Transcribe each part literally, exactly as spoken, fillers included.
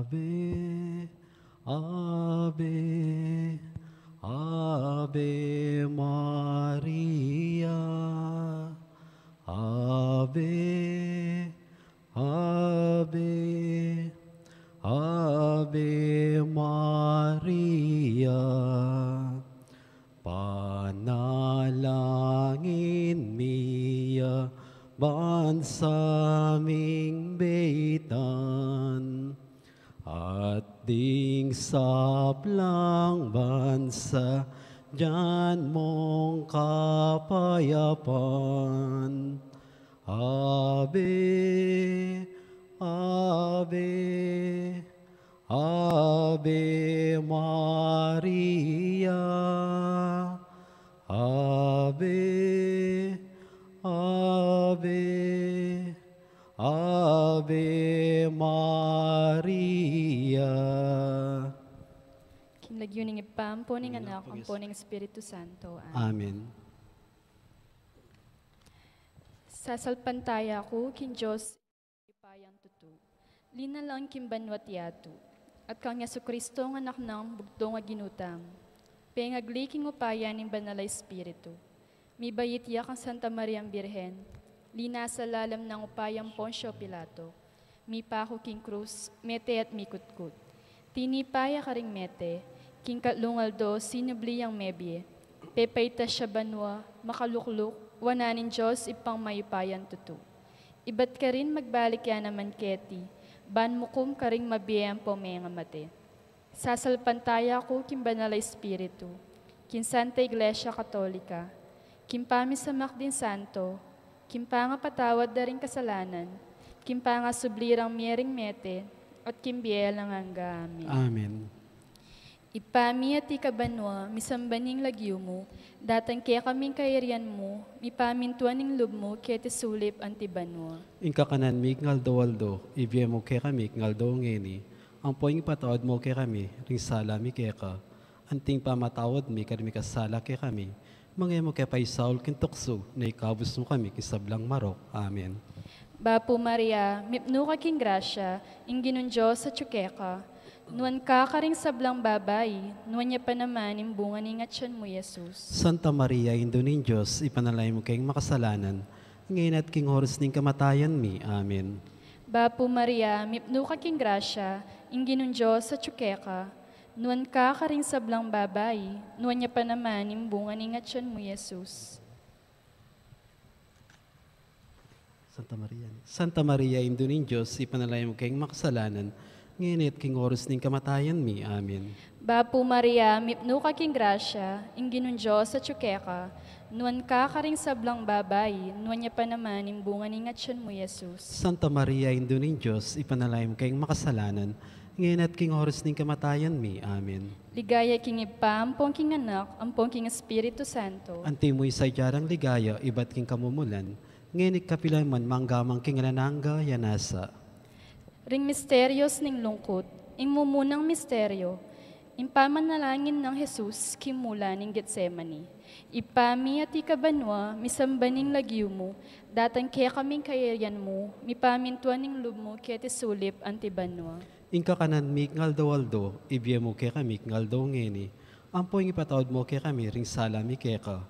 Ave, Ave, Ave Maria. Ave, Ave, Ave Maria. Panalangin mi ya bansa ming beitan, at ding sablang bansa dyan mong kapayapan. Ave, Ave, Ave Maria. Ave, Ave, Ave Maria. King lagyu ning Ibpa, ampo ning Anak, ampo ning Espiritu Santo. Amen. Amen. Sasalpantaya ku king Dios, Ibpa yang tutu, linalang king banua't yatu, at kang Jesucristo, a Anak nang bugtung a Ginu tamu, pengagli king upaya ning Banal a Espiritu, mibait ya kang Santa Mariang Birhen, linasa lalam nang upayang Poncio Pilato, mipaku king krus, mete at mikutkut. Tinipa ya karing mete, king katlung aldo sinubli yang mebie. Pepaitas ya banua, makalukluk wanan ning Dios Ibpang mayupayang tutu. Ibat karin magbalik ya naman keti, ban mukum karing mabie ampo mengamate. Sasalpantaya ku king Banal a Espiritu, king Santa Iglesia Katolika, king pamisamak ding santo, king pangapatawad da ring kasalanan, king pangasubli rang mie ring mete, at king bie alang angga. Amen. Amen. Ibpa mi, atiu ka banua, misamban ing lagyu mu, datang kekami ing kayarian mu, mipamintuan ing lub mu keti sulip anti banua. Ing kakanan mi king aldo-aldo ibie mu kekami king aldo ngeni, ampo ing ipatawad mu kekami ring sala mi keka, anti ing pamatawad mi karing mikasala kekami, manga e mu ke paisaul king tuksu, nune ikabus mu kami king sablang marok. Amen. Bapu Maria, mipnu ka king grasya, ing Ginung Dios atyu keka, nuan ka karing sablang babai, nuan ya pa naman ing bunga ning atyan mu, Jesus. Santa Maria, Indu ning Dios, ipanalangin mu keng makasalanan, ngeni at king oras ning kamatayan mi. Amen. Bapu Maria, mipnu ka king grasya, ing Ginung Dios atyu keka, nuan ka karing sablang babai, nuan ya pa naman ing bunga ning atyan mu, Jesus. Santa Maria. Santa Maria, Indu ning Dios, ipanalangin mu keng makasalanan, ngeni at king oras ning kamatayan mi. Amen. Bapu Maria, mipnu ka king grasya, ing Ginung Dios atyu keka, nuan ka karing sablang babai, nuan ya pa naman ing bunga ning atyan mu, Jesus. Santa Maria, Indu ning Dios, ipanalangin mu keng makasalanan, ngeni at king oras ning kamatayan mi. Amen. Ligaya king Ibpa, ampong king Anak, ampong king Espiritu Santo. Anti mu ing sadya rang ligaya, ibat king kamumulan, ngeni at kapilan man, mangga man king alang angga. Amen. Ring misterios ning lungkut. Ing mumunang misterio, ing pamanalangin nang Jesus king mula ning Getsemani. Ibpa mi, atyu ka banua, misamban ing lagyu mu, datang kekami ing kayarian mu, mipamintuan ing lub mu keti sulip anti banua. Ing kakanan mi king aldo-aldo ibie mu kekami king aldo ngeni, ampo ing ipatawad mu kekami ring sala mi keka,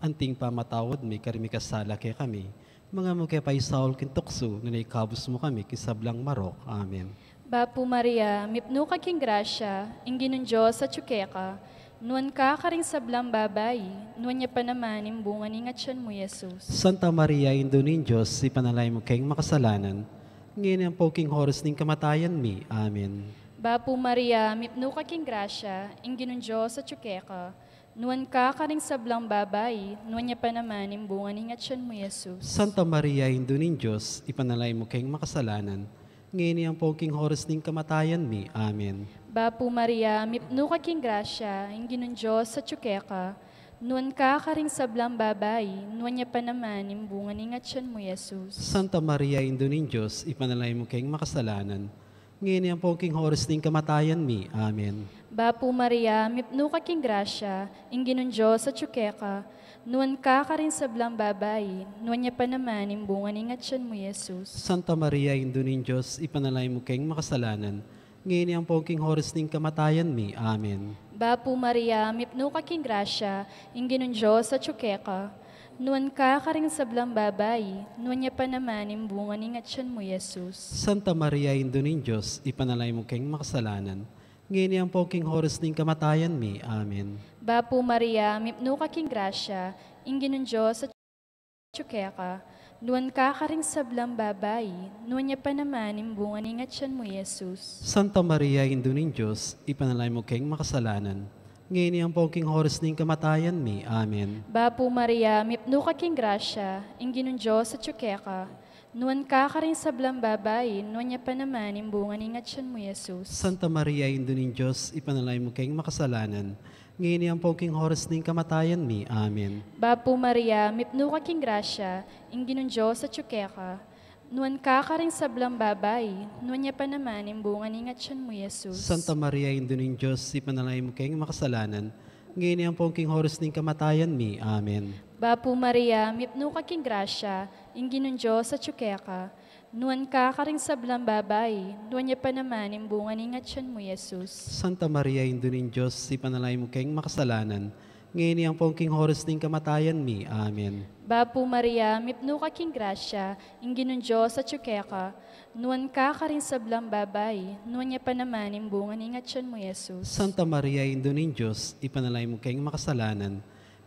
anti ing pamatawad mi karing mikasala kekami, manga e mu ke paisaul king tuksu, nune ikabus mu kami king sablang marok. Amen. Bapu Maria, mipnu ka king grasya, ing Ginung Dios atyu keka, nuan ka karing sablang babai, nuan ya pa naman ing bunga ning atyan mu, Jesus. Santa Maria, Indu ning Dios, ipanalangin mu keng makasalanan, ngeni ampo king oras ning kamatayan mi. Amen. Bapu Maria, mipnu ka king grasya, ing Ginung Dios atyu keka, nuan ka karing sablang babai, nuan ya pa naman ing bunga ning atyan mu, Jesus. Santa Maria, Indu ning Dios, ipanalangin mu keng makasalanan, ngeni ampo king oras ning kamatayan mi. Amen. Bapu Maria, mipnu ka king grasya, ing Ginung Dios atyu keka, nuan ka karing sablang babai, nuan ya pa naman ing bunga ning atyan mu, Jesus. Santa Maria, Indu ning Dios, ipanalangin mu keng makasalanan, ngeni ampo king oras ning kamatayan mi. Amen. Bapu Maria, mipnu ka king grasya, ing Ginung Dios atyu keka, nuan ka karing sablang babai, nuan ya pa naman ing bunga ning atyan mu, Jesus. Santa Maria, Indu ning Dios, ipanalangin mu keng makasalanan, Ngeni ampong king oras ning kamatayan mi. Amen. Bapu Maria, mipnu ka king grasya, ing Ginung Dios atyu keka. Nuan ka karing sablang babai, nuan ya pa naman ing bunga ning atyan mu, Jesus. Santa Maria, Indu ning Dios, ipanalangin mu keng makasalanan, ngeni ampong king oras ning kamatayan mi. Amen. Bapu Maria, mipnu ka king grasya, ing Ginung Dios atyu keka. Nuan ka karing sablang babai, nuan ya pa naman ing bunga ning atyan mu, Jesus. Santa Maria, Indu ning Dios, ipanalangin mu keng makasalanan, ngeni ampong king oras ning kamatayan mi. Amen. Bapu Maria, mipnu ka king grasya, ing Ginung Dios atyu keka. Nuan ka karing sablang babai, nuan ya pa naman ing bunga ning atyan mu, Jesus. Santa Maria, Indu ning Dios, ipanalangin mu keng makasalanan, ngeni ampong king oras ning kamatayan mi. Amen. Bapu Maria, mipnu ka king grasya, ing Ginung Dios atyu keka. Nuan ka karing sablang babai, nuan ya pa naman ing bunga ning atyan mu, Jesus. Santa Maria, Indu ning Dios, ipanalangin mu keng makasalanan, ngeni ampong king oras ning kamatayan mi. Amen. Bapu Maria, mipnu ka king grasya, ing Ginung Dios atyu keka. Nuan ka karing sablang babai, nuan ya pa naman ing bunga ning atyan mu, Jesus. Santa Maria, Indu ning Dios, ipanalangin mu keng makasalanan, ngeni ampong king oras ning kamatayan mi. Amen. Bapu Maria, mipnu ka king grasya, ing Ginung Dios atyu keka. Nuan ka karing sablang babai, nuan ya pa naman ing bunga ning atyan mu, Jesus. Santa Maria, Indu ning Dios, ipanalangin mu keng makasalanan,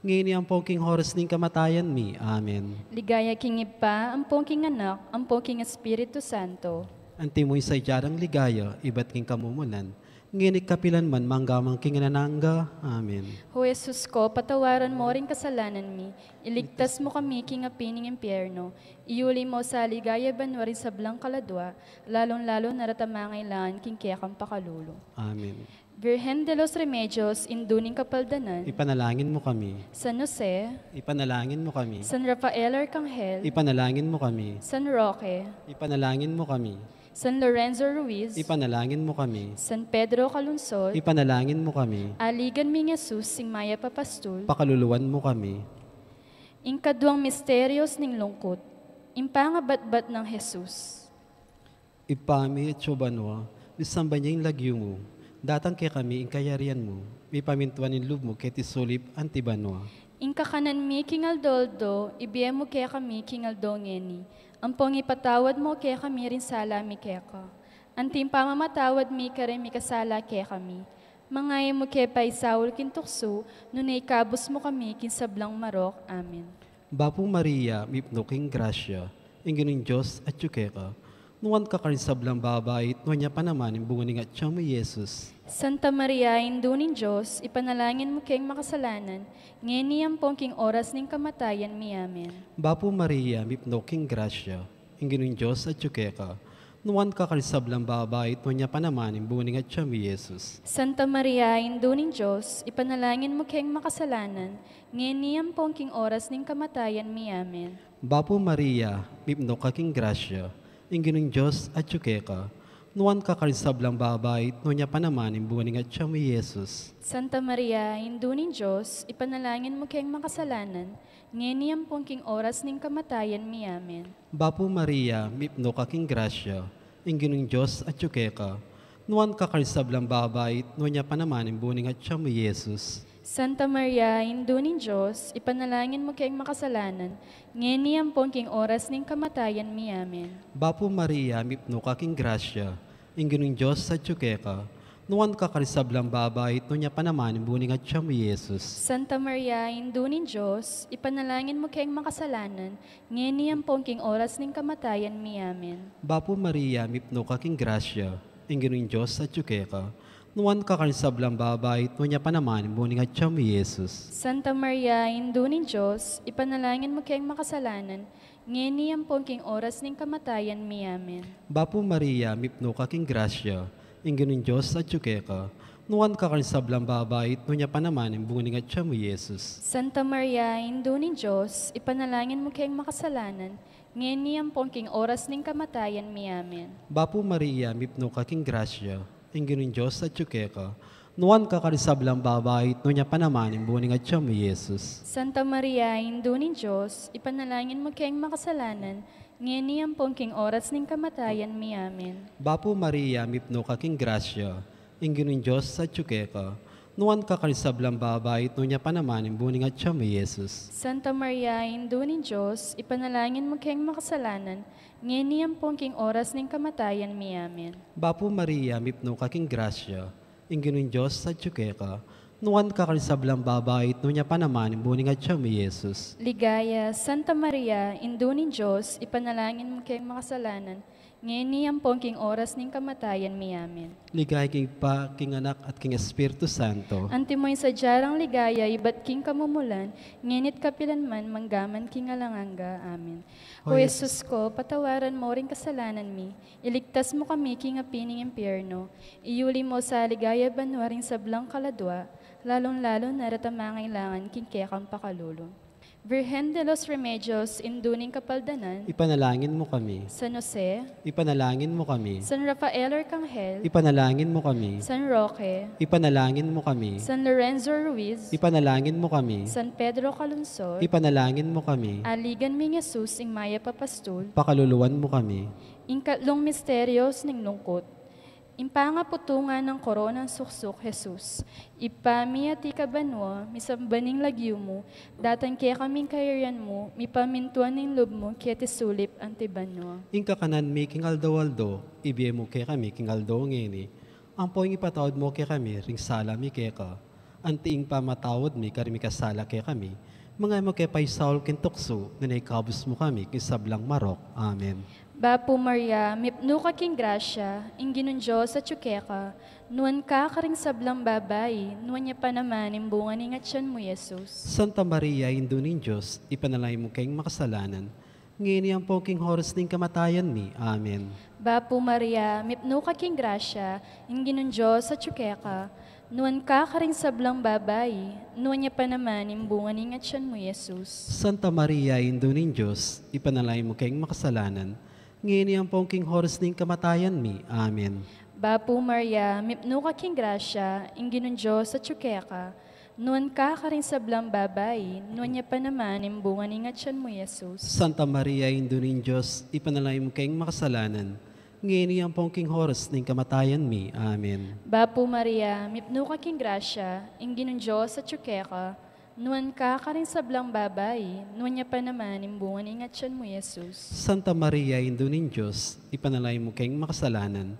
ngeni ampong king oras ning kamatayan mi. Amen. Ligaya king Ibpa, ampong king Anak, ampong king Espiritu Santo. Antimo ing sadya dang ligaya, ibat king kamumulan, ngeni kapilan man, mangga man king alang angga. Amen. O Jesus ko, patawaran mo ring kasalanan mi, iligtas mo kami king api ning impyerno, iyuli mo sa ligaya banua ring sablang kaladua, lalung-lalu na retang mangailangan king kekang pakalulu. Amen. Virgen de los Remedios, Indu ning Kapaldanan. Ipanalangin mo kami. San Jose. Ipanalangin mo kami. San Rafael Arcangel. Ipanalangin mo kami. San Roque. Ipanalangin mo kami. San Lorenzo Ruiz. Ipanalangin mo kami. San Pedro Calungsod. Ipanalangin mo kami. Aligan ming Jesus, sing mayap a pastul. Pakaluluan mo kami. Ing kaduang misterios ning lungkut, ing pangabatbat nang Jesus. Ibpa mi, atsu ka banua, misamban ya ing lagyu mu, datang kekami ing kayarian mu, mipamintuan ing lub mu keti sulip anti banua. Ing kakanan mi king aldo-aldo, ibie mu kekami king aldo ngeni, ampong ipatawad mu kekami ring sala mi keka, anti ing pamamatawad mi karing mikasala kekami. Manga e mu ke paisaul king tuksu, nune ikabus mu kami king sablang marok. Amen. Bapu Maria, mipnu ka king grasya, ing Ginung Dios atyu keka. Nuan ka karing sablang babai, at nuan ya pa naman ing bunga ning atyan mu, Jesus. Santa Maria, Indu ning Dios, ipanalangin mu keng makasalanan, ngeni ampong king oras ning kamatayan mi. Amen. Bapu Maria, mipnu ka king grasya, ing Ginung Dios atyu keka. Nuan ka karing sablang babai, at nuan ya pa naman ing bunga ning atyan mu, Jesus. Santa Maria, Indu ning Dios, ipanalangin mu keng makasalanan, ngeni ampong king oras ning kamatayan mi. Amen. Bapu Maria, mipnu ka king grasya, ing Ginung Dios atyu keka. Nuan ka karing sablang babai, at nuan ya pa naman ing bunga ning atyan mu, Jesus. Santa Maria, Indu ning Dios, ipanalangin mu keng makasalanan, ngeni ampong king oras ning kamatayan mi. Amen. Bapu Maria, mipnu ka king grasya, ing Ginung Dios atyu keka. Nuan ka karing sablang babai, at nuan ya pa naman ing bunga ning atyan mu, Jesus. Santa Maria, Indu ning Dios, ipanalangin mu keng makasalanan, ngeni ampong king oras ning kamatayan mi. Amen. Bapu Maria, mipnu ka king grasya, ing Ginung Dios atyu keka. Nuan ka karing sablang babai, at nuan ya pa naman ing bunga ning atyan mu, Jesus. Santa Maria, Indu ning Dios, ipanalangin mu keng makasalanan, ngeni ampong king oras ning kamatayan mi. Amen. Bapu Maria, mipnu ka king grasya, ing Ginung Dios atyu keka. Nuan ka karing sablang babai, at nuan ya pa naman ing bunga ning atyan mu, Jesus. Santa Maria, Indu ning Dios, ipanalangin mu keng makasalanan, ngeni ampong king oras ning kamatayan mi. Amen. Bapu Maria, mipnu ka king grasya, ing Ginung Dios atyu keka. Nuan ka karing sablang babai, at nuan ya pa naman ing bunga ning atyan mu, Jesus. Santa Maria, Indu ning Dios, ipanalangin mu keng makasalanan, ngeni ampong king oras ning kamatayan mi. Amen. Bapu Maria, mipnu ka king grasya, ing Ginung Dios atyu keka. Nuan ka karing sablang babai, at nuan ya pa naman ing bunga ning atyan mu, Jesus. Santa Maria, Indu ning Dios, ipanalangin mu keng makasalanan, Ngeni ampon king oras ning kamatayan mi. Amen. Bapu Maria, mipnu ka king grasya, ing Ginung Dios atyu keka, nuan ka karing sablang babai, at nuan ya pa naman ing bunga ning atyan mu, Jesus. Santa Maria, Indu ning Dios, ipanalangin mu keng makasalanan, ngeni ampon king oras ning kamatayan mi. Amen. Bapu Maria, mipnu ka king grasya, ing Ginung Dios atyu keka, nuan ka karing sablang babai, at nuan ya pa naman ing bunga ning atyan mu, Jesus. Ligaya, Santa Maria, Indu ning Dios, ipanalangin mu keng makasalanan, ngeni ampon king oras ning kamatayan mi. Amen. Ligaya king Ibpa, king Anak, at king Espiritu Santo. Antimo ing sadya rang ligaya ibat king kamumulan, ngeni't kapilan man, manggaman king alang angga. Amen. O Jesus ko, patawaran mo ring kasalanan mi, iligtas mo kami king api ning impyerno, iyuli mo sa ligaya banua ring sablang kaladua, lalung-lalu na retang mangailangan king kekang pakalulu. Virgen de los Remedios, Indu ning Kapaldanan, ipanalangin mo kami. San Jose, ipanalangin mo kami. San Rafael Arcangel, ipanalangin mo kami. San Roque, ipanalangin mo kami. San Lorenzo Ruiz, ipanalangin mo kami. San Pedro Calungsod, ipanalangin mo kami. Aligan ming Jesus, ing mayap a pastul, pakaluluan mo kami. Ing katlung misteryos ning lungkut. Ing pangaputungan nang koronang suksuk Jesus. Ibpa mi, atiu ka banua, misamban ing lagyu mu, datang kekami ing kayarian mu, mipamintuan ing lub mu keti sulip anti banua. Ing kakanan mi king aldo-aldo, ibie mu kekami king aldo ngeni. Ampo ing ipatawad mu kekami ring sala mi keka, anti ing pamatawad mi karing mikasala kekami. Manga e mu ke paisaul king tuksu, nune ikabus mu kami king sablang marok. Amen. Bapu Maria, mipnu ka king grasya, ing Ginung Dios atyu keka, nuan ka karing sablang babai, nuan ya pa naman ing bunga ning atyan mu, Jesus. Santa Maria, Indu ning Dios, ipanalangin mu keng makasalanan, ngeni ampon king oras ning kamatayan mi. Amen. Bapu Maria, mipnu ka king grasya, ing Ginung Dios atyu keka, nuan ka karing sablang babai, nuan ya pa naman ing bunga ning atyan mu, Jesus. Santa Maria, Indu ning Dios, ipanalangin mu keng makasalanan, ngeni ampon king oras ning kamatayan mi. Amen. Bapu Maria, mipnu ka king grasya, ing Ginung Dios atyu keka, nuan ka karing sablang babai, nuan ya pa naman ing bunga ning atyan mu, Jesus. Santa Maria, Indu ning Dios, ipanalangin mu keng makasalanan, ngeni ampon king oras ning kamatayan mi. Amen. Bapu Maria, mipnu ka king grasya, ing Ginung Dios atyu keka, nuan ka karing sablang babai, nuan ya pa naman ing bunga ning atyan mu, Jesus. Santa Maria, Indu ning Dios, ipanalangin mu keng makasalanan,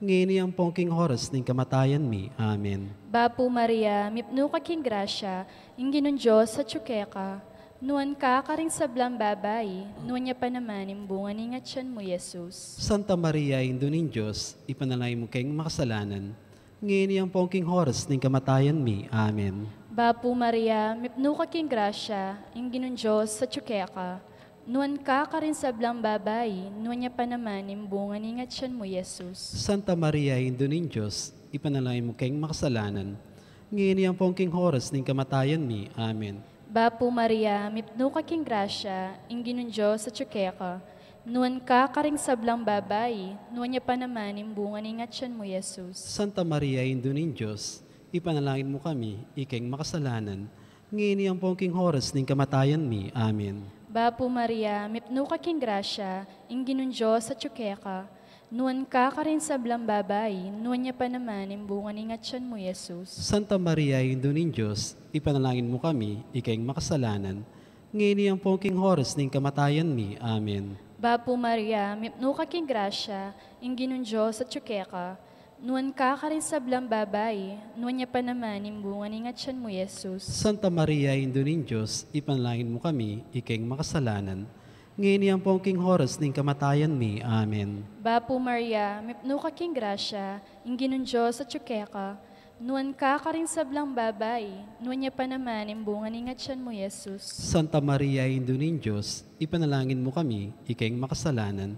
ngeni ampon king oras ning kamatayan mi. Amen. Bapu Maria, mipnu ka king grasya, ing Ginung Dios atyu keka, nuan ka karing sablang babai, nuan ya pa naman ing bunga ning atyan mu, Jesus. Santa Maria, Indu ning Dios, ipanalangin mu keng makasalanan, ngeni ampon king oras ning kamatayan mi. Amen. Bapu Maria, mipnu ka king grasya, ing Ginung Dios atyu keka, nuan ka karing sablang babai, nuan ya pa naman ing bunga ning atyan mu, Jesus. Santa Maria, Indu ning Dios, ipanalangin mu keng makasalanan, ngeni ampon king oras ning kamatayan mi. Amen. Bapu Maria, mipnu ka king grasya, ing Ginung Dios atyu keka, nuan ka karing sablang babai, nuan ya pa naman ing bunga ning atyan mu, Jesus. Santa Maria, Indu ning Dios, ipanalangin mu kami, ikeng makasalanan, ngeni ampon king oras ning kamatayan mi. Amen. Bapu Maria, mipnu ka king grasya, ing Ginung Dios atyu keka, nuan ka karing sablang babai, nuan ya pa naman ing bunga ning atyan mu, Jesus. Santa Maria, Indu ning Dios, ipanalangin mu kami, ikeng makasalanan, ngeni ampon king oras ning kamatayan mi. Amen. Bapu Maria, mipnu ka king grasya, ing Ginung Dios atyu keka, nuan ka karing sablang babai, nuan ya pa naman ing bunga ning atyan mu, Jesus. Santa Maria, Indu ning Dios, ipanalangin mu kami, ikeng makasalanan, ngeni ampon king oras ning kamatayan mi. Amen. Bapu Maria, mipnu ka king grasya, ing Ginung Dios atyu keka, nuan ka karing sablang babai, nuan ya pa naman ing bunga ning atyan mu, Jesus. Santa Maria, Indu ning Dios, ipanalangin mu kami, ikeng makasalanan,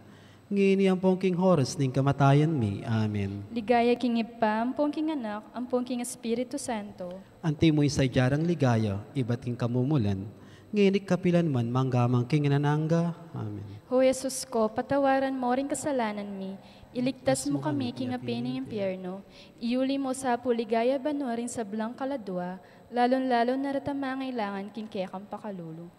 ngeni ampon king oras ning kamatayan mi. Amen. Ligaya king Ibpa, ampon king Anak, ampon king Espiritu Santo. Antimo ing sadya rang ligaya, ibat king kamumulan, ngeni at kapilan man, manggaman king alang angga. Amen. O Jesus ko, patawaran mo ring kasalanan mi, iligtas mu kami king api ning impyerno, iyuli mu sa pu ligaya banua ring sablang kaladua, lalung-lalu na retang mangailangan king kekang pakalulu.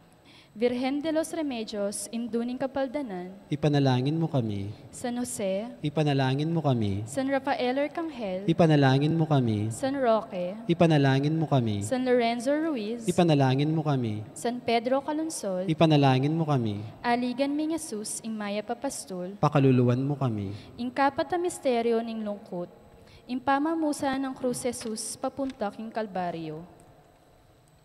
Virgen de los Remedios, Indu ning Kapaldanan. Ipanalangin mo kami. San Jose. Ipanalangin mo kami. San Rafael Arcangel. Ipanalangin mo kami. San Roque. Ipanalangin mo kami. San Lorenzo Ruiz. Ipanalangin mo kami. San Pedro Calungsod. Ipanalangin mo kami. Aligan ming Jesus, ing mayap a pastul. Pakaluluan mo kami. Ing kapat a misteryo ning lungkut. Ing pamamusan nang krus Jesus papunta king Kalbaryo.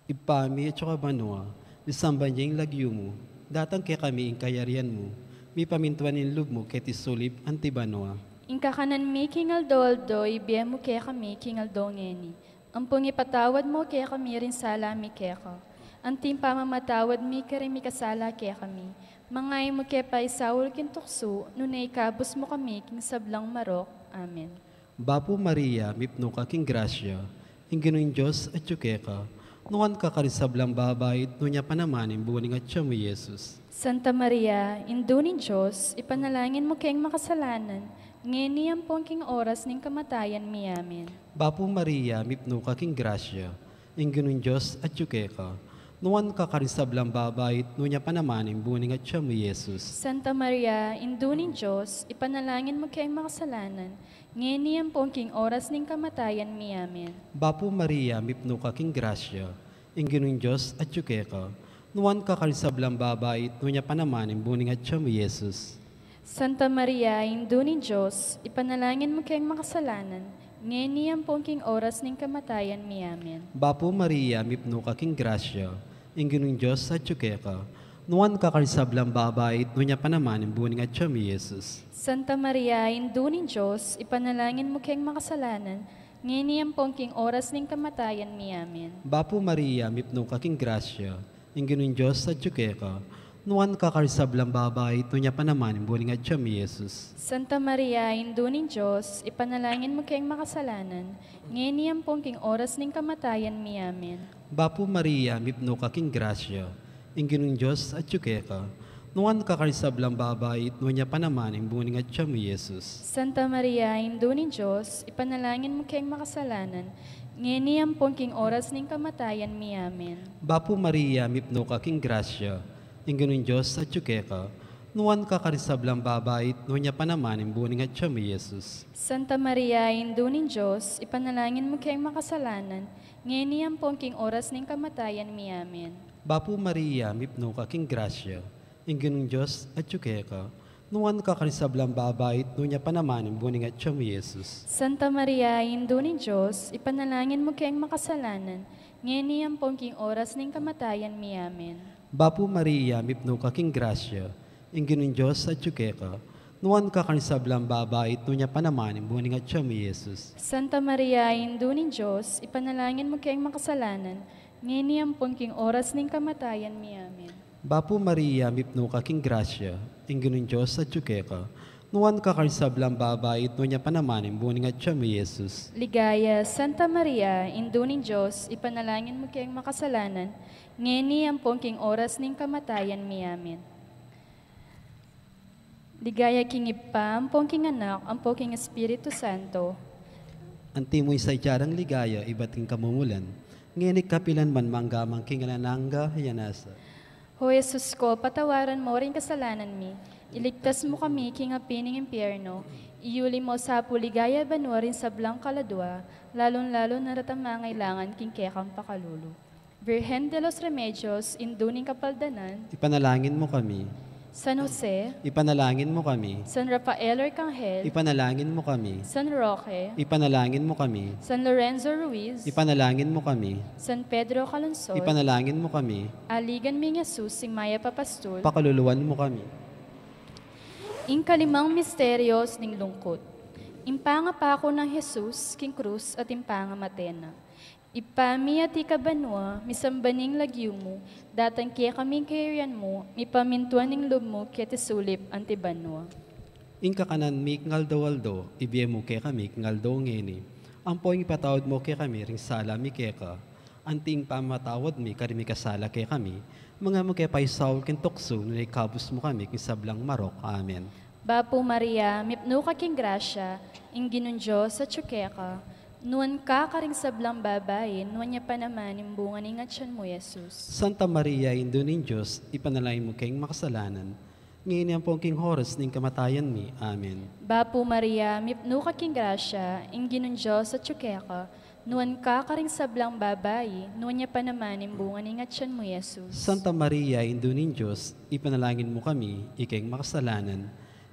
Ibpa mi, atsu ka banua, misamban ya ing lagyu mu, datang kekami ing kayarian mu, mipamintuan ing lub mu keti sulip anti banua. Ing kakanan mi king aldo-aldo, ibie mu kekami king aldo ngeni. Ampon ipatawad mu kekami ring sala mi keka, anti ing pamamatawad mi karing mikasala kekami. Manga e mu ke paisaul king tuksu, nune ikabus mu kami king sablang marok. Amen. Bapu Maria, mipnu ka king grasya, ing Ginung Dios atyu keka, nuan ka karing sablang babai, at nuan ya pa naman ing bunga ning atyan mu, Jesus. Santa Maria, Indu ning Dios, ipanalangin mu keng makasalanan, ngeni ampon king oras ning kamatayan mi. Amen. Bapu Maria, mipnu ka king grasya, ing Ginung Dios atyu keka, nuan ka karing sablang babai, at nuan ya pa naman ing bunga ning atyan mu, Jesus. Santa Maria, Indu ning Dios, ipanalangin mu keng makasalanan, ngeni ampon king oras ning kamatayan mi. Amen. Bapu Maria, mipnu ka king grasya, ing Ginung Dios atyu keka, nuan ka karing sablang babai, at nuan ya pa naman ing bunga ning atyan mu, Jesus. Santa Maria, Indu ning Dios, ipanalangin mu keng makasalanan, ngeni ampon king oras ning kamatayan mi. Amen. Bapu Maria, mipnu ka king grasya, ing Ginung Dios atyu keka, nuan ka karing sablang babai, at nuan ya pa naman ing bunga ning atyan mu, Jesus. Santa Maria, Indu ning Dios, ipanalangin mu keng makasalanan, ngeni ampon king oras ning kamatayan mi. Amen. Bapu Maria, mipnu ka king grasya, ing Ginung Dios atyu keka, nuan ka karing sablang babai, at nuan ya pa naman ing bunga ning atyan mu, Jesus. Santa Maria, Indu ning Dios, ipanalangin mu keng makasalanan, ngeni ampon king oras ning kamatayan mi. Amen. Bapu Maria, mipnu ka king grasya, ing Ginung Dios atyu keka, nuan ka karing sablang babai, at nuan ya pa naman ing bunga ning atyan mu, Jesus. Santa Maria, Indu ning Dios, ipanalangin mu keng makasalanan, ngeni ampon king oras ning kamatayan mi. Amen. Bapu Maria, mipnu ka king grasya, ing Ginung Dios atyu keka, nuan ka karing sablang babai, at nuan ya pa naman ing bunga ning atyan mu, Jesus. Santa Maria, Indu ning Dios, ipanalangin mu keng makasalanan, ngeni ampon king oras ning kamatayan mi. Amen. Bapu Maria, mipnu ka king grasya, ing Ginung Dios atyu keka, nuan ka karing sablang babai, at nuan ya pa naman ing bunga ning atyan mu, Jesus. Santa Maria, Indu ning Dios, ipanalangin mu keng makasalanan, ngeni ampon king oras ning kamatayan mi. Amen. Bapu Maria, mipnu ka king grasya, ing Ginung Dios atyu keka, nuan ka karing sablang babai, at nuan ya pa naman ing bunga ning atyan mu, Jesus. Santa Maria, Indu ning Dios, ipanalangin mu keng makasalanan, ngeni ampon king oras ning kamatayan mi. Amen. Bapu Maria, mipnu ka king grasya, ing Ginung Dios atyu keka, nuan ka karing sablang babai, at nuan ya pa naman ing bunga ning atyan mu, Jesus. Ligaya, Santa Maria, Indu ning Dios, ipanalangin mu keng makasalanan, ngeni ampon king oras ning kamatayan mi. Amen. Ligaya king Ibpa, ampon king Anak, ampon king Espiritu Santo. Antimo ing sadya rang ligaya ibat king kamumulan, ngeni at kapilan man, mangga man king alang angga. Amen. O Jesus ko, patawaran mo ring kasalanan mi, iligtas mo kami king api ning impyerno, iyuli mo sa pu ligaya banua ring sablang kaladua, lalung-lalu na retang mangailangan king kekang pakalulu. Virgen de los Remedios, Indu ning Kapaldanan. Ipanalangin mo kami. San Jose. Ipanalangin mo kami. San Rafael Arcangel. Ipanalangin mo kami. San Roque. Ipanalangin mo kami. San Lorenzo Ruiz. Ipanalangin mo kami. San Pedro Calungsod. Ipanalangin mo kami. Aligan ming Jesus, ing mayap a pastul. Pakaluluan mo kami. Ing kalimang misteryos ning lungkut. Ing pangapaku nang Jesus king krus at ing pangamate na. Ibpa mi, atiu ka banua, misamban ing lagyu mu, datang kekami ing kayarian mu, mipamintuan ing lub mu keti sulip anti banua. Ing kakanan mi king aldo-aldo, ibie mu kekami king aldo ngeni. Ampo ipatawad mu kekami ring sala mi keka, anti ing pamamatawad mi karing mikasala kekami. Manga e mu ke paisaul king tuksu, nune ikabus mu kami king sablang marok. Amen. Bapu Maria, mipnu ka king grasya, ing Ginung Dios atyu keka, Nuan ka karing sablang babai, nuan ya pa naman ing bunga ning atyan mu, Jesus. Santa Maria, Indu ning Dios, ipanalangin mu keng makasalanan, ngeni ampon king oras ning kamatayan mi. Amen. Bapu Maria, mipnu ka king grasya, ing Ginung Dios atyu keka, nuan ka karing sablang babai, nuan ya pa naman ing bunga ning atyan mu, Jesus. Santa Maria, Indu ning Dios, ipanalangin mu kami, ikeng makasalanan,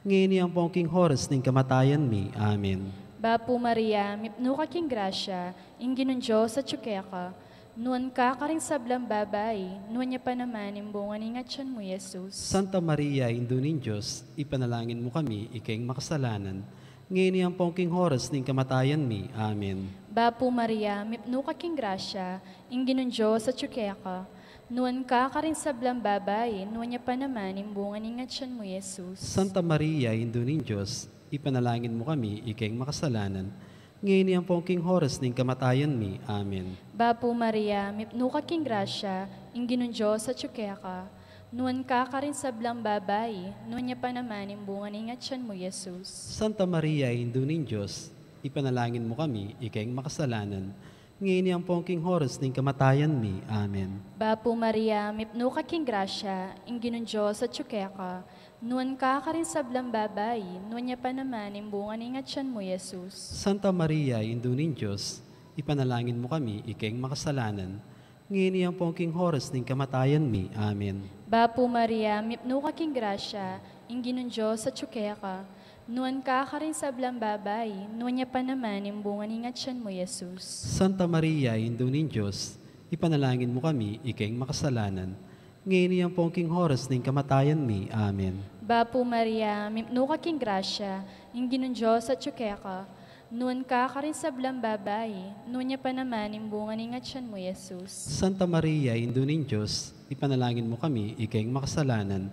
ngeni ampon king oras ning kamatayan mi. Amen. Bapu Maria, mipnu ka king grasya, ing Ginung Dios atyu keka, nuan ka karing sablang babai, nuan ya pa naman ing bunga ning atyan mu, Jesus. Santa Maria, Indu ning Dios, ipanalangin mu kami, ikeng makasalanan, ngeni ampon king oras ning kamatayan mi. Amen. Bapu Maria, mipnu ka king grasya, ing Ginung Dios atyu keka, nuan ka karing sablang babai, nuan ya pa naman ing bunga ning atyan mu, Jesus. Santa Maria, Indu ning Dios, ipanalangin mu kami, ikeng makasalanan, ngeni ampon king oras ning kamatayan mi. Amen. Bapu Maria, mipnu ka king grasya, ing Ginung Dios atyu keka, nuan ka karing sablang babai, nuan ya pa naman ing bunga ning atyan mu, Jesus. Santa Maria, Indu ning Dios, ipanalangin mu kami, ikeng makasalanan, ngeni ampon king oras ning kamatayan mi. Amen. Bapu Maria, mipnu ka king grasya, ing Ginung Dios atyu keka, nuan ka karing sablang babai, nuan ya pa naman ing bunga ning atyan mu, Jesus. Santa Maria, Indu ning Dios, ipanalangin mu kami, ikeng makasalanan, ngeni ampon king oras ning kamatayan mi. Amen. Bapu Maria, mipnu ka king grasya, ing Ginung Dios atyu keka, nuan ka karing sablang babai, nuan ya pa naman ing bunga ning atyan mu, Jesus. Santa Maria, Indu ning Dios, ipanalangin mu kami, ikeng makasalanan, ngeni ampon king oras ning kamatayan mi. Amen. Bapu Maria, mipnu ka king grasya, ing Ginung Dios atyu keka, nuan ka karing sablang babai, nuan ya pa naman ing bunga ning atyan mu, Jesus. Santa Maria, Indu ning Dios, ipanalangin mu kami, ikeng makasalanan,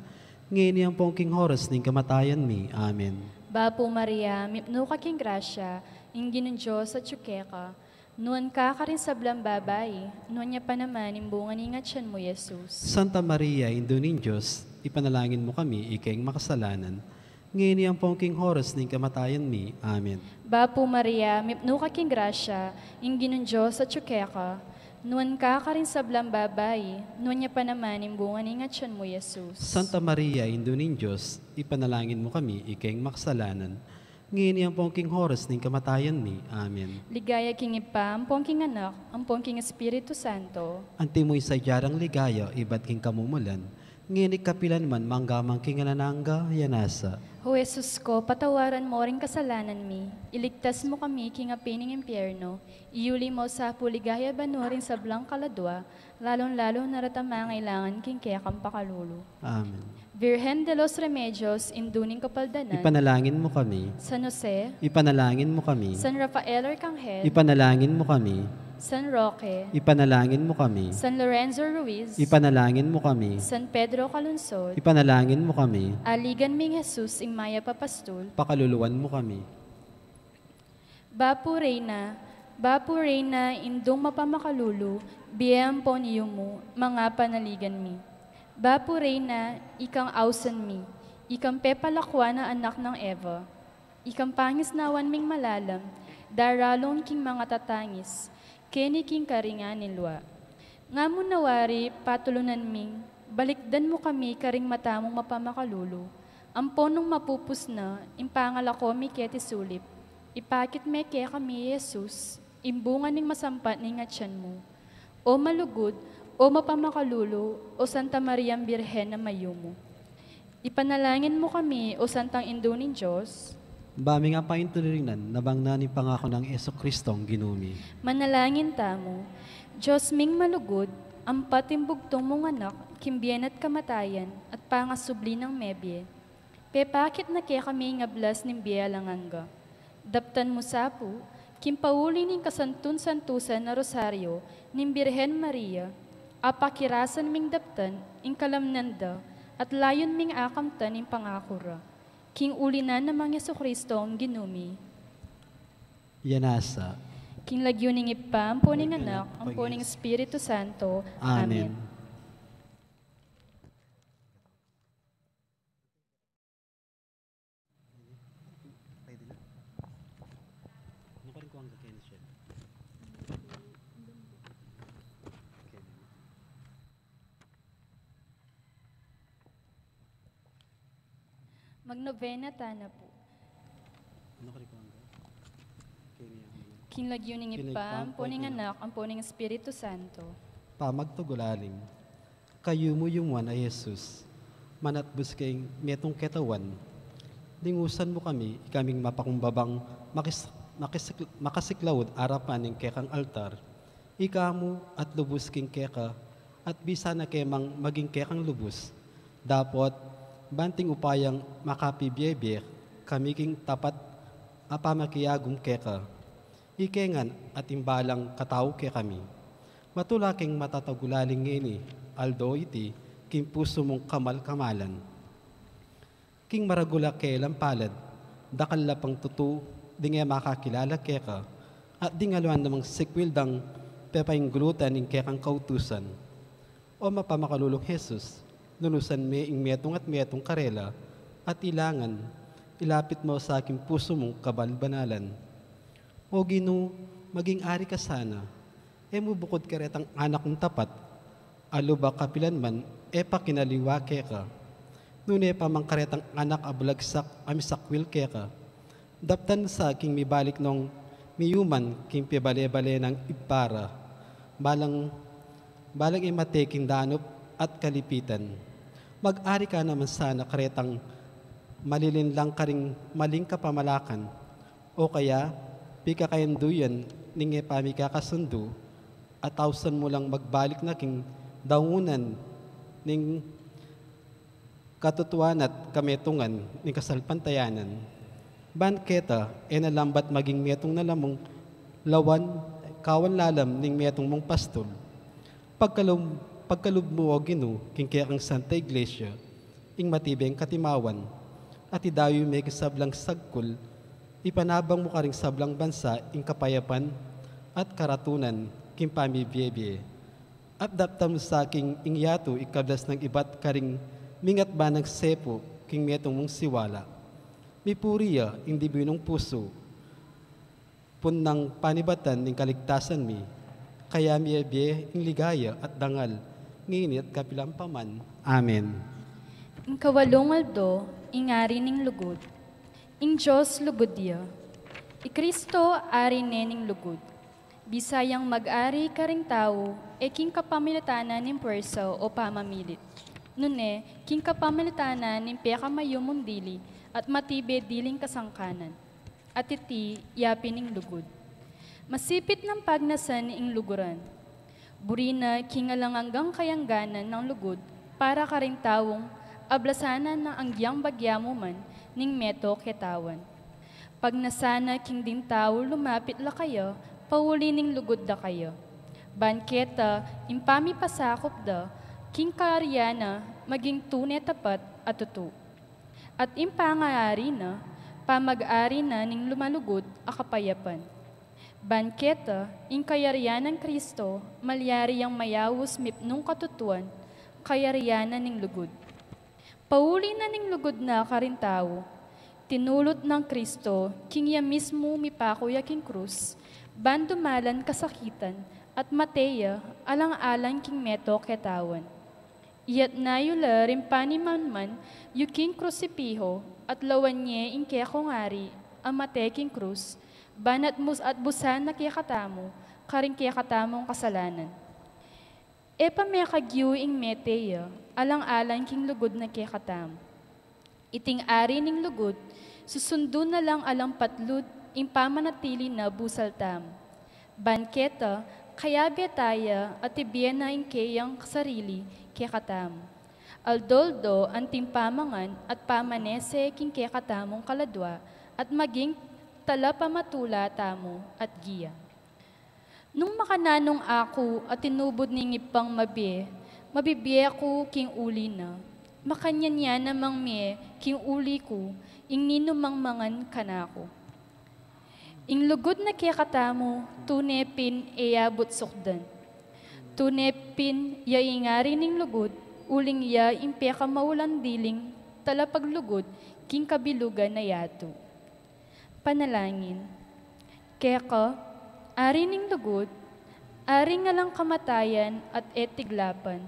ngeni ampon king oras ning kamatayan mi. Amen. Bapu Maria, mipnu ka king grasya, ing Ginung Dios atyu keka, nuan ka karing sablang babai, nuan ya pa naman ing bunga ning atyan mu, Jesus. Santa Maria, Indu ning Dios, ipanalangin mu kami, ikeng makasalanan, ngeni ampon king oras ning kamatayan mi. Amen. Bapu Maria, mipnu ka king grasya, ing Ginung Dios atyu keka, nuan ka karing sablang babai, nuan ya pa naman ing bunga ning atyan mu, Jesus. Santa Maria, Indu ning Dios, ipanalangin mu kami, ikeng makasalanan, ngeni ampon king oras ning kamatayan mi. Amen. Ligaya king Ibpa, ampon king Anak, ampon king Espiritu Santo. Antimo ing sadya rang ligaya ibat king kamumulan, ngeni kapilan man, mangga man king alang angga. Amen. O Jesus ko, patawaran mo ring kasalanan mi, iligtas mo kami king api ning impyerno, iyuli mo sa pu king ligaya banua ring sablang kaladua, lalung-lalu na retang mangailangan king kekang pakalulu. Amen. Virgen de los Remedios, Indu ning Kapaldanan. Ipanalangin mo kami. San Jose. Ipanalangin mo kami. San Rafael Arcangel. Ipanalangin mo kami. San Roque. Ipanalangin mo kami. San Lorenzo Ruiz. Ipanalangin mo kami. San Pedro Calungsod. Ipanalangin mo kami. Aligan ming Jesus, ing mayap a pastul. Pakaluluan mo kami. Bapu Reyna, Bapu Reyna, Indung mapamakalulu, bie ampon yumu, manga panaligan mi. Bapu Reyna, ikang ausan mi, ikang pepalakuan a anak nang Eva, ikang pangisnawan ming malalam, daralung king manga tatangis, keni king karingan ning lua. Nga mu na wari patulunan ming, balikdan mu kami karing mata mung mapamakalulu, ampon nung mapupus na ing pangalako mi keti sulip, ipakit me kekami i Jesus, ing bunga ning masampat ning atian mu. O malugud, o mapamakalulu, o Santa Mariang Birhen a mayumu. Ipanalangin mu kami, o Santang Indu ning Dios. Ba ming apaintulinan, nabang na ning pangaku nang Jesucristong Ginu mi. Manalangin tamu. Dios ming malugud, ampat ing bugtung mung Anak, king bie na't kamatayan, at pangasubli nang mebie. Pepakit na kekami ing ablas ning bie alang angga. Daptan mu sa pu, king pauli ning kasantu-santusan a Rosario ning Birhen Maria, apakirasan ming daptan ing kalamnan da, at layun ming akamtan ing pangaku ra. King uli na nang Jesucristong Ginu mi. Yanasa. King lagyu ning Ibpa, ampo ning Anak, ampo ning Espiritu Santo. Amen. Amen. Magnovena tana pu. Ano ka rin, Kuya? Kini ang King lagyu ning King Ibpa, Ibpa, ampo ning Anak, ampo ning Espiritu Santo. Pamagtugulaling. Kayumu-yumuan a Jesus, manatbus keng metung ketawan. Lingusan mu kami, ikaming mapakumbabang makis-, makisik-, makasiklaud arapan ning kekang altar. Ika mu at lubus king keka, at bisa na ke mang maging kekang lubus. Dapot, banting upayang makapibie-bie kami king tapat a pamakiagum keka. Ike ngan atin balang katau kekami. Matula keng matatagulaling ngeni, aldo iti, king pusu mung kamal-kamalan. King maragul a kelang palad, dakal la pang tutu, ding e makakilala keka, at ding aliwa namang sikwil dang pepainggulutan ing kekang kautusan. O mapamakalulung Jesus, lunusan me ing metung at metung karela, at ilangan, ilapit mu sa king pusu mung kabanal-banalan. O Ginu, maging ari ka sana, e mu bukud karetang anak mung tapat, a lub a kapilan man, e pa kinaliwa keka. Nune pa mang karetang anak a balagsak a misakwil keka. Daptan sa king mibalik nong miyuman king pibale-bale nang Ibpa ra. Balang, balang e mate king danup at kalipitan. Mag-ari ka naman sana karetang malilinlang karing maling kapamalakan. O kaya, pikakayanduyan ning e pamikakasundu, at ausan mu lang magbalik na king damunan ning katutuan at kametungan ning kasalpantayanan. Ban keta, e na lambat maging metung na lamung lawan, kawan lalam ning metung mung pastul. Pagkalub-, pagkalub mu, O Ginu, king kekang Santa Iglesia, ing matibeng katimawan, at idayu me king sablang sagkul, ipanabang mu karing sablang bansa ing kapayapan at karatunan king pamibie-bie. At daptan mu sa king ing yatu ikablas nang ibat karing mingat banang sepu king metung mung siwala. Mipuri ya ing dibu nung pusu, punnang panibatan ning kaligtasan mi, kaya mie-bie ing ligaya at dangal, ngeni at kapilan pa man. Amen. Ing kawalung aldo, ing ari ning lugud. Ing Dios lugud ya. I Kristo ari ne ning lugud. Bisa yang mag-ari karing tau, e king kapamilatan na ning puersa o pamamilit. Nune, king kapamilatan na ning pekamayumung dili at matibe diling kasangkanan. At iti, yapin ning lugud. Masipit nang pagnasan ing luguran. Buri na king alang anggang kayangganan nang lugud para karing taung ablasan na nang agyang bagya mu man ning meto ketawan. Pagnasan na king ding tau lumapit la kaya, pauli ning lugud da kaya. Ban keta, ing pamipasakup da, king kaarian na, maging tune tapat at tutu. At ing pangaari na, pamag-ari na ning lumalugud a kapayapan. Ban keta, ing kayarian nang Kristo, malyari yang mayaus mipnung katutuan, kayarian na ning lugud. Pauli na ning lugud na karing tau, tinulut nang Kristo, king ya mismu mipaku ya king krus, ban dumalan kasakitan, at mate ya, alang-alang king meto ketawan. Iyatas yu la ring panimanman yu king krusipiho, at lawan ye ing kekong Ari a mate king krus, ban atbusan na kekatamu karing kekatamung kasalanan. E pa mekagyu ing mete ya, alang-alang king lugud na kekatamu. Iting Ari ning lugud, susundu na lang alang patlud ing pamanatili na busal tamu. Ban keta, kayabe ta ya at ibie na ing keyang sarili kekatamu. Aldo-aldo anting pamangan at pamanese king kekatamung kaladua at maging talapamatula tamu at giya. Nung makananu aku a tinubud ning Ibpang mabie, mabibie ku king uli na. Makanyan ya namang mie king uli ku ing ninumang mangan kanaku. Ing lugud na kekatamu, tune pin e abut sukdan. Tune pin ya ing Ari ning lugud, uling ya ing pekamaulang diling talapaglugud king kabilugan a yatu. Panalangin. Keka, Ari ning lugud, Aring alang kamatayan at e tiglapan.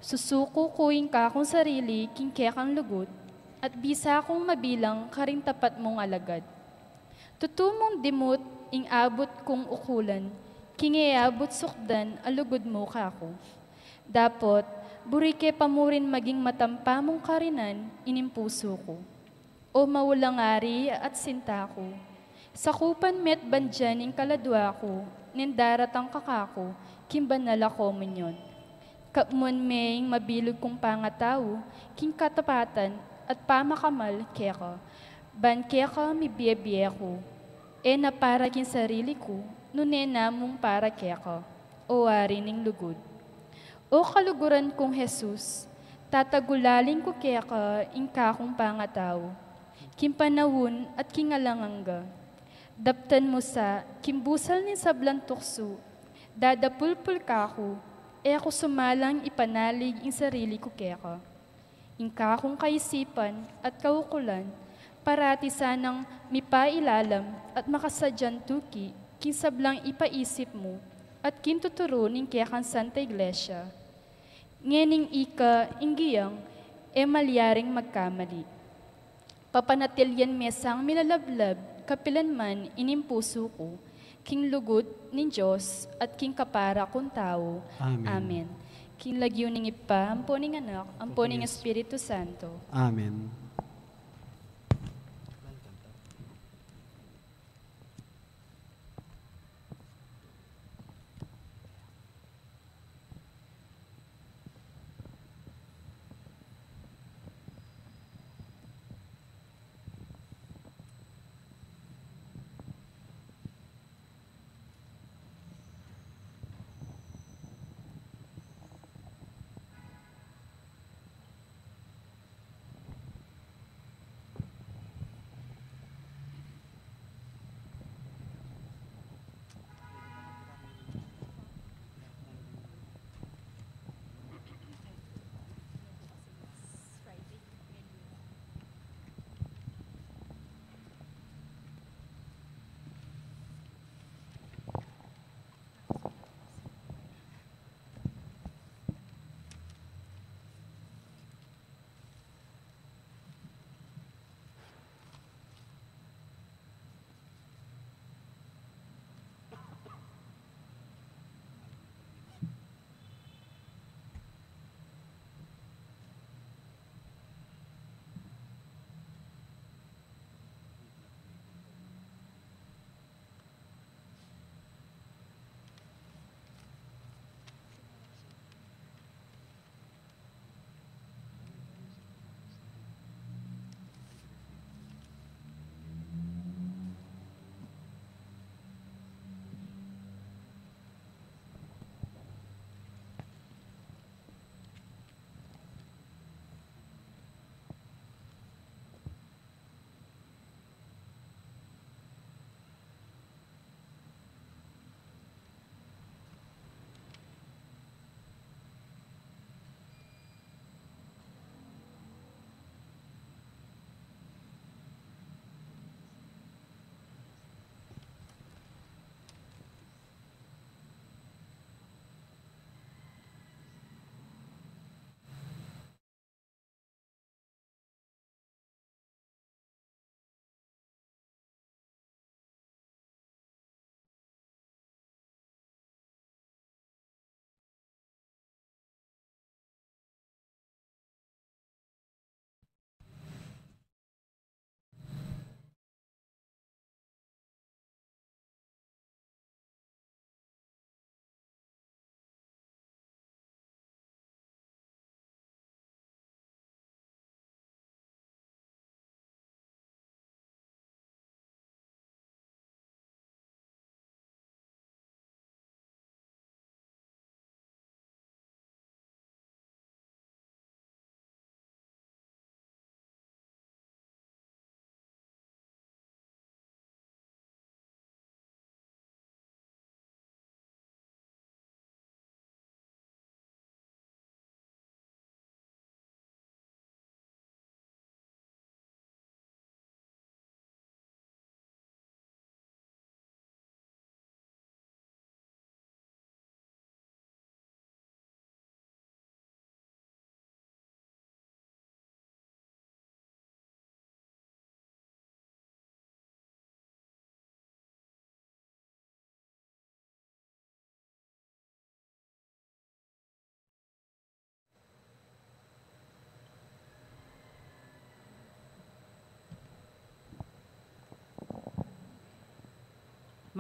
Susuku ku ing kakung sarili king kekang lugud, at bisa kung mabilang karing tapat mung alagad. Tutu mung dimut ing abut kung ukulan, king e abut sukdan a lugud mu kaku. Dapot, buri ke pa murin maging matampa mung karinan ining pusu ku. O maulang ari at sinta ku, sakupan me't bandian ing kaladua ku, neng daratang ka kaku king banal a komunyon. Kapmon me ing mabilug kung pangatau king katapatan at pamakamal keka, ban keka mibie-bie ku, e na para king sarili ku, nune na mung para keka, o Ari ning lugud. O kaluguran kung Jesus, tatagulaling ku keka ing kakung pangatau, king panaun at king alang angga. Daptan mu sa king busal ning sablang tuksu, dadapulpul kaku, e ku sumalang ipanalig ing sarili ku keka. Ing kakung kaisipan at kaukulan, parati sanang mipailalam at makasadyang tuki king sablang ipaisip mu at king tuturu ning kekang Santa Iglesia. Ngening ika ing giyang e malyaring magkamali. Papanatilian me sang milalablab kapilanman ining pusu ku, king lugud ning Dios at king kapara kung tau. Amen. Amen. King lagyu ning Ibpa, ampo ning Anak, ampo ning Espiritu Santo. Amen.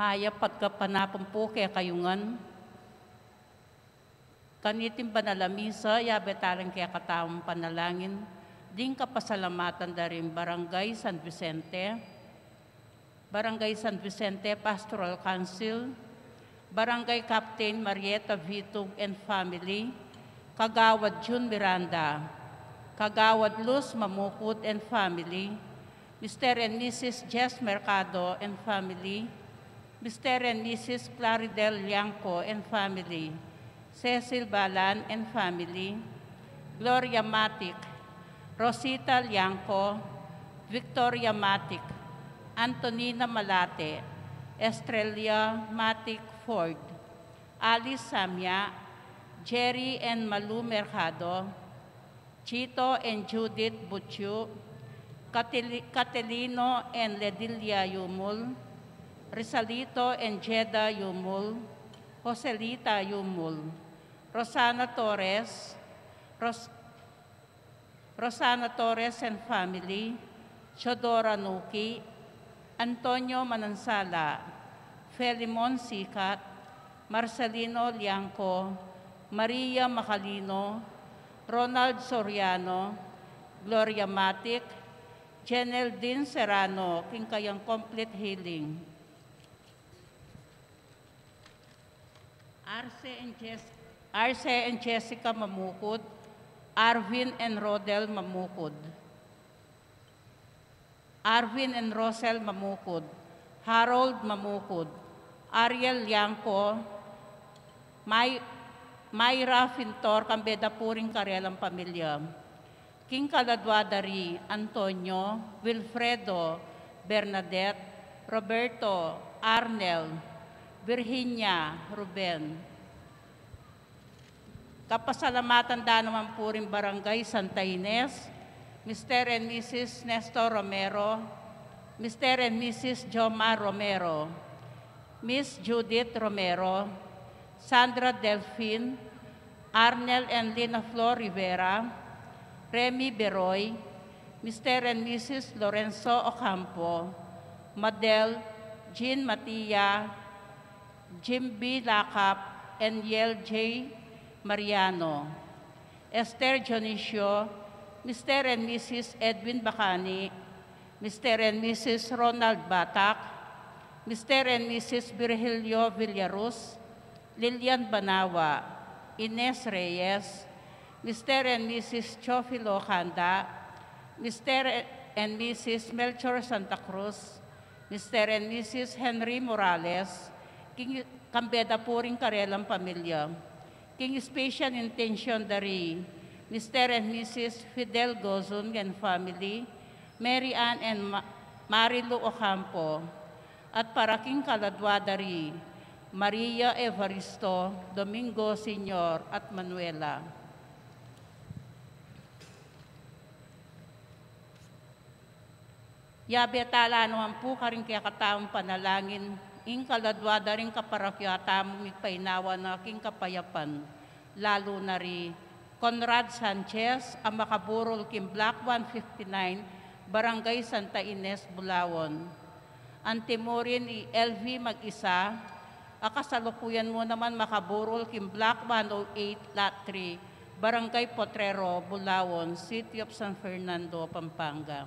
Mayap at kapanapun pu kekayu ngan. Kaniting banal a misa, yabe tala ing kekatamung panalangin ding kapasalamatan da ring Barangay San Vicente, Barangay San Vicente Pastoral Council, Barangay Captain Marieta Vitug and family, Kagawad Jun Miranda, Kagawad Luz Mamukud and family, Mister and Missus Jess Mercado and family, Mister and Missus Claridel Liangco and family, Cecil Balan and family, Gloria Matic, Rosita Liangco, Victoria Matic, Antonina Malate, Estrella Matic Ford, Alice Samia, Jerry and Malu Mercado, Chito and Judith Butchu, Catili-, Catalino and Ledilia Yumul, Rizalito and Jeda Yumul, Joselita Yumul, Rosana Torres, Ros-, Rosana Torres and family, Chodora Nuki, Antonio Manansala, Felimon Sikat, Marcelino Liangco, Maria Macalino, Ronald Soriano, Gloria Matic, Jenel Dean Serrano, king kayang complete healing. Arce and Jess-, Arce and Jessica Mamukud, Arvin and Rodel Mamukud. Arvin and Rosel Mamukud, Harold Mamukud, Ariel Liangco, May-, Myra Fintor, kambe da pu ring karelang pamilya. King kaladwa da ri Antonio, Wilfredo, Bernadette, Roberto, Arnel, Virginia, Ruben. Kapasalamatan da naman pu ring Barangay Santa Ines, Mister and Missus Nestor Romero, Mister and Missus Jomar Romero, Miss Judith Romero, Sandra Delfin, Arnel and Lina Flor Rivera, Remy Beroy, Mister and Missus Lorenzo Ocampo, Madel, Jean Matia, Jim B Lacap, and Yel J Mariano, Esther Dionisio, Mister and Missus Edwin Bacani, Mister and Missus Ronald Batak, Mister and Missus Virgilio Villaruz, Lilian Banawa, Ines Reyes, Mister and Missus Teofilo Canda, Mister and Missus Melchor Santa Cruz, Mister and Missus Henry Morales, king, kambe da pu ring karelang pamilya. King special intention da ri Mister and Missus Fidel Gozun and family, Mary Ann and Ma-, Marilu Ocampo, at para king kaladwa da ri Maria Evaristo, Domingo Senior, at Manuela. Yabe tala naman pu karing kekatamung panalangin ing kaladwa da ring kaparakya tamung migpainawa na king kapayapan, lalu na ri Conrad Sanchez a makaburul king Block one fifty-nine, Barangay Santa Ines, Bulaon. Anti mu rin i L V Mag-isa a kasalukuyan mu naman makaburul king Block one oh eight, Lot three, Barangay Potrero, Bulaon, City of San Fernando, Pampanga.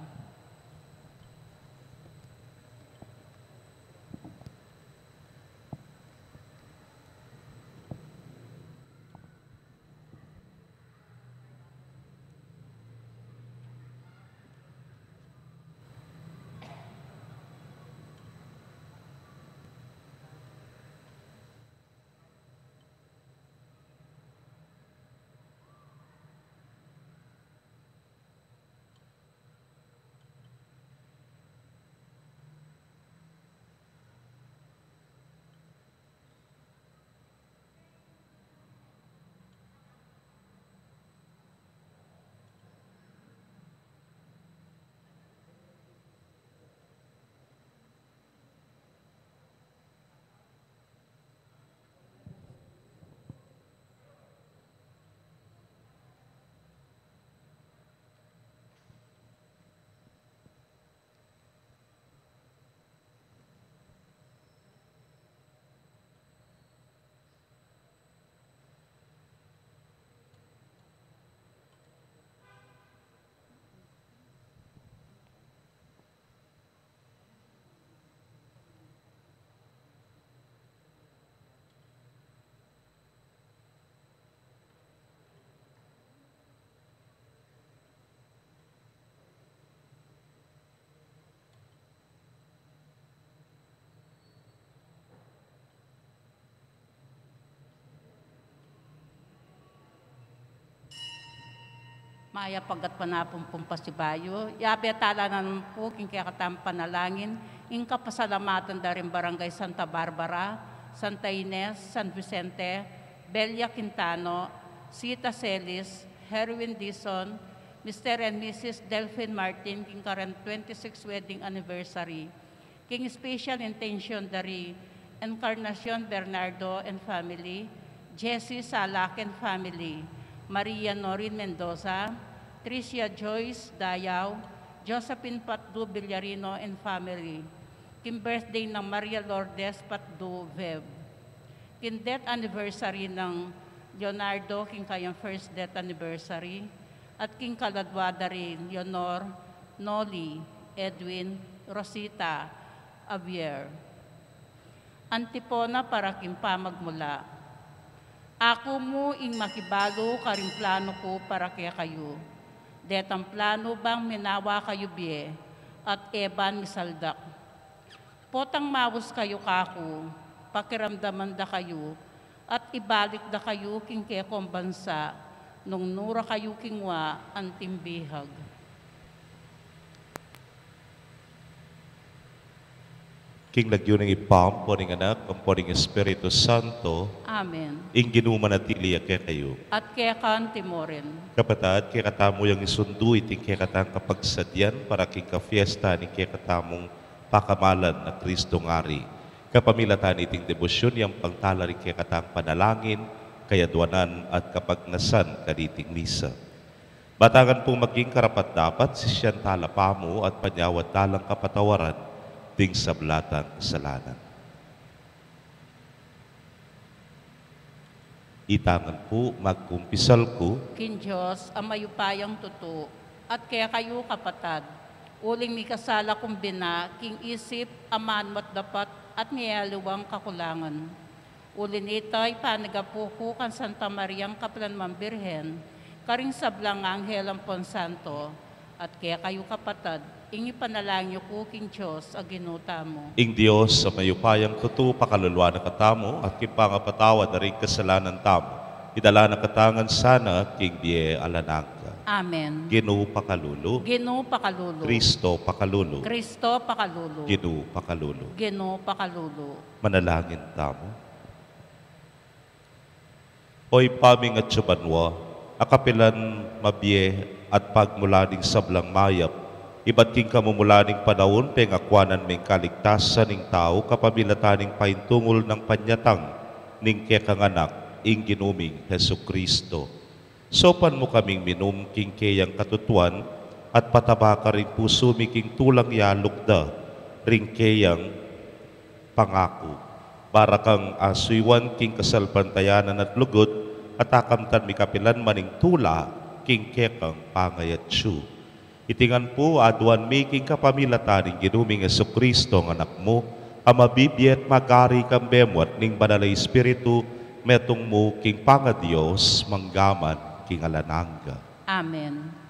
Mayap a gatpanapun pung pasibayu, yabe tala naman pu king kekatang panalangin, ing kapasalamatan da ring Barangay Santa Barbara, Santa Ines, San Vicente, Belia Quintano, Sita Celis, Herwin Dizon, Mister and Missus Delfin Martin, king karen twenty-six wedding anniversary. King special intention da ri Encarnacion Bernardo and family, Jessie Salak and family, Maria Norin Mendoza, Tricia Joyce Dayao, Josephine Patdu Villarino and family. King birthday nang Maria Lourdes Patdu Veb. King death anniversary nang Leonardo, king kayang first death anniversary, at king kaladwa da ri Leonor, Noli, Edwin, Rosita, Javier. Antipona para king pamagmula. Aku mu ing makibalu karing planu ku para kekayu. Detang planu bang minawa kayu bie, at e ban misaldak. Potang maus kayu kaku, pakiramdaman da kayu, at ibalik da kayu king kekong bansa, nung nu ra kayu kingwa anting bihag. King lagyu ning Ibpa, ampo ning Anak, ampo ning Espiritu Santo. Amen. Ing Ginu manatili ya kekayu. At keka anti mu rin. Kapatad, kekatamu yang isundu iting kekatang kapagsadyan para king kafiesta ning kekatamung pakamalan a Kristong Ari. Kapamilatan iting debosyun yang pangtala ring kekatang panalangin, kayadwanan at kapagnasan kaniting misa. Batangan pung maging karapat-dapat, sisian tala pamu at panyawad talang kapatawaran ding sabla tang kasalanan. Itangan pu, magkumpisal ku king Dios a mayupayang tutu, at kekayu kapatad, uling mikasala kung bina king isip, amanu at dapat, at miyaliwang kakulangan. Uli nita, ipanyawad ku kang Santa Mariang kapilan mang Birhen, karing sablang anghel ampon santo, at kekayu kapatad, ing ipanalangin yu ku king Dios a Ginu tamu. Ing Dios a mayupayang tutu pakaluluan na katamu, at king pangapatawad da ring kasalanan tamu, idala na katamu ngan sana king bie alang angga. Amen. Ginu pakalulu. Ginu pakalulu. Kristo pakalulu. Kristo pakalulu. Ginu pakalulu. Ginu pakalulu. Manalangin tamu. O Ibpa ming atsu banua, a kapilan mabie at pagmula ning sablang mayap, ibat king kamumulan ning panaun pengakuanan me ing kaligtasan ning tau kapamilatan ning paintungul nang panyatang ning kekang Anak, ing Ginu ming Jesucristo. Saupan mu kaming minum king keyang katutuan, at pataba karing pusu mi king tulang yaluk da ring keyang pangaku. Para kang asuyuan king kasalpantayanan at lugud, at akamtan mi kapilan man ing tula king kekang pangayatsu. Iti ngan pu aduan mi king kapamilatan ning Ginu ming Jesucristo a Anak mu, a mabibie at magari kambe mu at ning Banal a Espiritu, metung mu king pangaDios, mangga man king alang angga. Amen.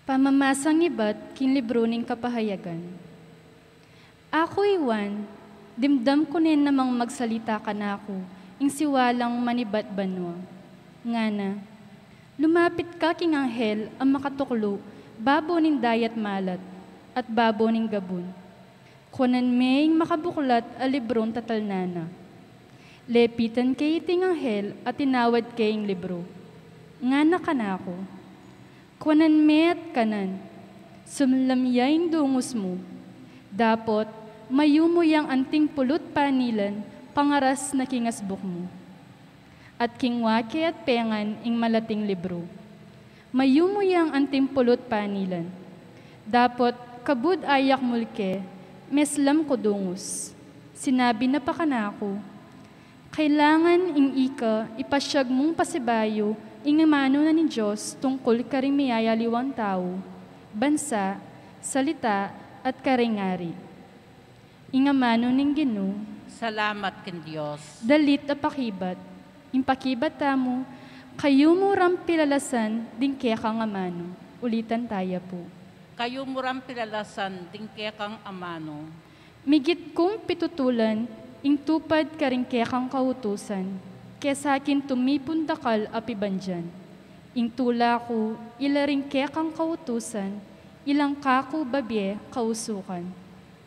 Pamamasang ibat king libru ning Kapahayagan. Aku i Juan, dimdam ku ne namang magsalita kanaku ing siwalang manibat banua. Ngana, lumapit ka king anghel a makatuklu babo ning dayat malat at babo ning gabun. Kuanan me ing makabuklat a librung tatalnan na. Lepitan ke iting anghel a tinawad ke ing libru. Ngana kanaku, kuanan me at kanan, sumlam ya ing dungus mu. Dapot, mayumu yang anting pulut panilan pangaras na king asbuk mu. At kingua ke at pengan ing malating libru. Mayumu yang anting pulut panilan. Dapot, kabud ayakmul ke, meslam ku dungus. Sinabi na pa kanaku, kailangan ing ika ipasyag mung pasibayu ing amanu na ning Dios tungkul karing miyayaliwang tau, bansa, salita, at karing ari. Ing amanu ning Ginu. Salamat king Dios. Dalit a pakibat. Ing pakibat tamu, kayumu rang pilalasan ding kekang amanu. Ulitan taya pu. Kayumu rang pilalasan ding kekang amanu. Migit kung pitutulan Ing tupad karing kekang kautusan, kesa king tumipun dakal a pibandian. Ing tula ku, ila ring kekang kautusan, ilang kaku babie kausukan.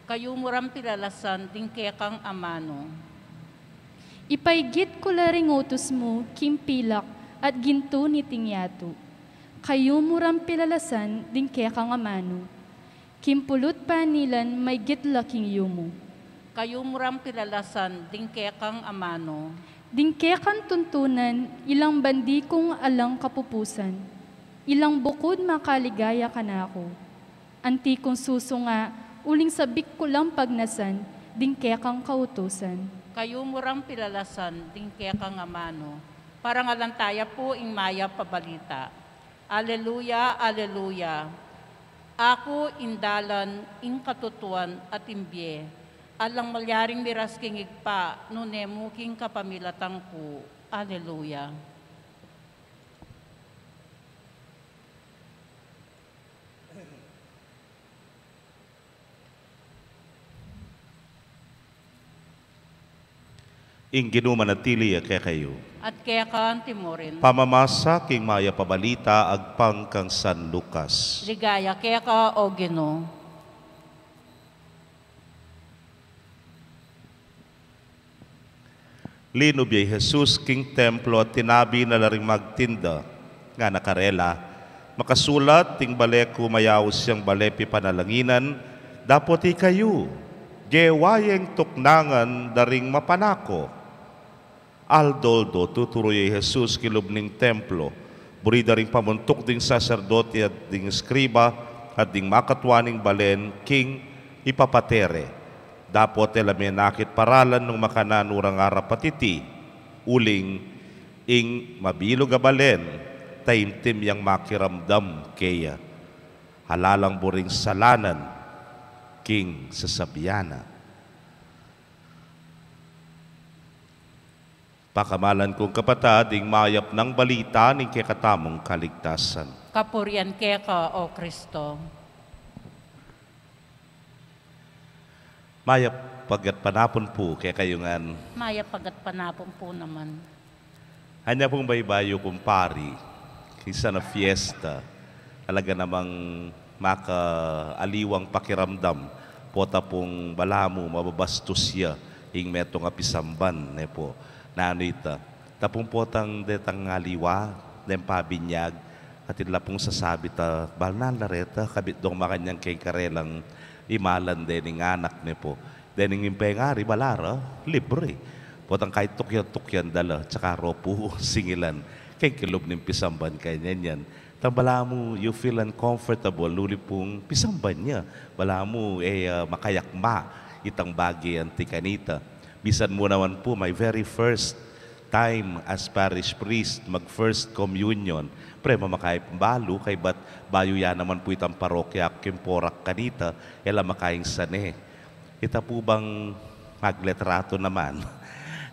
Kayumu rang pilalasan ding kekang amanu. Ipaigit ku la ring utus mu king pilak at gintu niting yatu. Kayumu rang pilalasan ding kekang amanu. King pulut panilan maigit la king yumu. Kayumu rang pilalasan ding kekang amanu. Ding kekang tuntunan, ilang bandi kung alang kapupusan. Ilang bukud makaligaya kanaku. Anti kung susunga, uling sabik ku lang pagnasan, ding kekang kautusan. Kayumu rang pilalasan ding kekang amanu. Parangalan taya pu ing mayap a balita. Aleluya, aleluya. Aku ing dalan, ing katutuan, at ing bie. Alang malyaring miras king Ibpa, nune mu king kapamilatan ku. Aleluya. Ing Ginu manatili ya kekayu. At keka anti mu rin. Pamamasa king mayap a balita agpang kang San Lucas. Ligaya keka, O Ginu. Linub ya i Jesus king templo at tinabi na la ring magtinda, ngana karela, makasulat, ing bale ku mayaus yang bale pipanalanginan, dapot ikayu, gewa yeng tuknangan da ring mapanako. Aldo-aldo tuturu ya i Jesus kilub ning templo, buri da ring pamuntuk ding saserdote at ding eskriba at ding makatua ning balen king ipapatere. Dapot e la menakit paralan nung makananu rang arap a titi, uling ing mabilug a balen, taimtim yang makiramdam keya. Ala lang buring salanan king sasabian na. Pakamalan kung kapatad, ing mayap nang balita ning kekatamung kaligtasan. Kapurian keka, O Kristo. Mayap a gatpanapun pu kekayu ngan. Mayap a gatpanapun pu naman. Anya pung baybayu, kumpari, king sana fiesta, talaga namang makaaliwang pakiramdam, pota pung balamu mababastus ya ing metung a pisamban, ne pu. Nanu ita? Tapung potang detang aliwa, deng pabinyag, atin la pung sasabi ta, bal na la reta, kabit dong makanyan keng karelang imalan dening anak, ne pu. Dening ing pengari, bala ra, libre. Potang kaituk yan, tuk yan dala, tsaka ro pu singilan keng kilub ning pisamban, kanyan yan. Tang balamu, you feel uncomfortable, uli pung pisamban ya. Balamu, e, ah, makayakma itang bage anti kanita. Misan mu naman pu, my very first time as parish priest, mag first communion. Pre, mamakay pung balu, kaybat bayu ya naman pu itang parokya ku king Porac kanita, e la makaing sane. Ita pu bang maglitratu naman?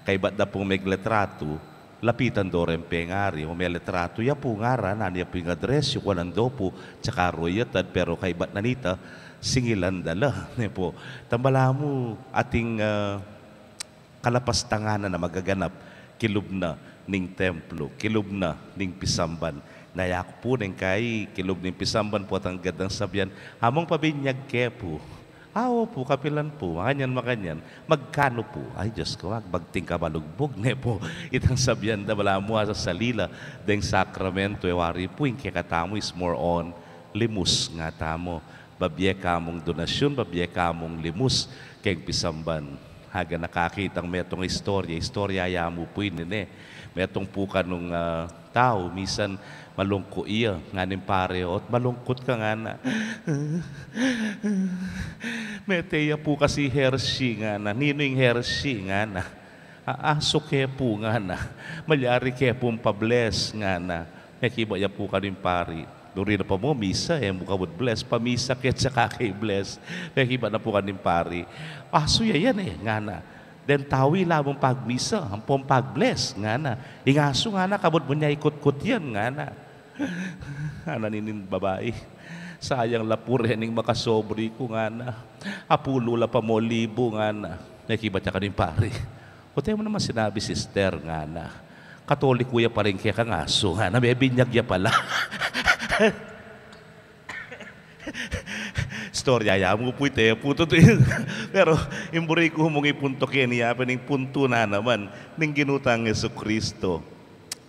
Kaybat da pung maglitratu, lapitan do reng pengari, o melitratu ya pu, ngaran, nanu ya pu ing address yu, kuanan do pu, tsaka ro yatad, pero kaybat na nita, singilan da la, ne pu. Tang balamu, ating, ah, kalapastangan na magaganap kilub na ning templo, kilub na ning pisamban. Nayaku pu neng kai kilub ning pisamban, potang gandang sabian, among pabinyag ke pu. A, opu, kapilan pu? Makanyan, makanyan. Magkanu pu? Ay, Dios ku, ag-, magting kabalugbug, ne pu. Itang sabian da, balamu, asa salila deng sakramento, e wari pu, ing kekatamu is more on limus, nga tamu. Babie kamung donasyun, babie kamung limus keng pisamban. Aga nakakitang metung istorya, istorya ya mu pu ini, ne. Metung pu kanung, ah, tau, misan malungkut ya, ngana ning pari, "Ot malungkut ka?" ngana. "Mete ya pu kasi Hershey," ngana. "Ninu ing Hershey?" ngana. "A-, asu ke pu," ngana. "Malyari ke pung pa-bless," ngana. Mekibat ya pu kanu ing pari. Buri na pa mu misa, e mu kabud bless, pamisa ke tsaka ke i-bless. Mekibat na pu kanu ing pari. "Asu ya yan e," ngana. "Deng tau ila mung pagmisa, ampong pag-bless," ngana. "Ing asu," ngana, "kabud mu ne ikutkut yan," ngana. Ngana nining babai, "Sayang la pu rening makasobri ku," ngana. "Apulu la pa mu libu," ngana. Nakibat ya kanu ing pari. O, te mu naman sinabi, sister, ngana. Katoliko ya pala ing kekang asu, ngana, mebinyag ya pala. Istorya ya mu pu ite, pu tutu. Pero ing buri ku mung ipunto keni, ya pin ing punto na naman ning Ginu tang Jesucristo.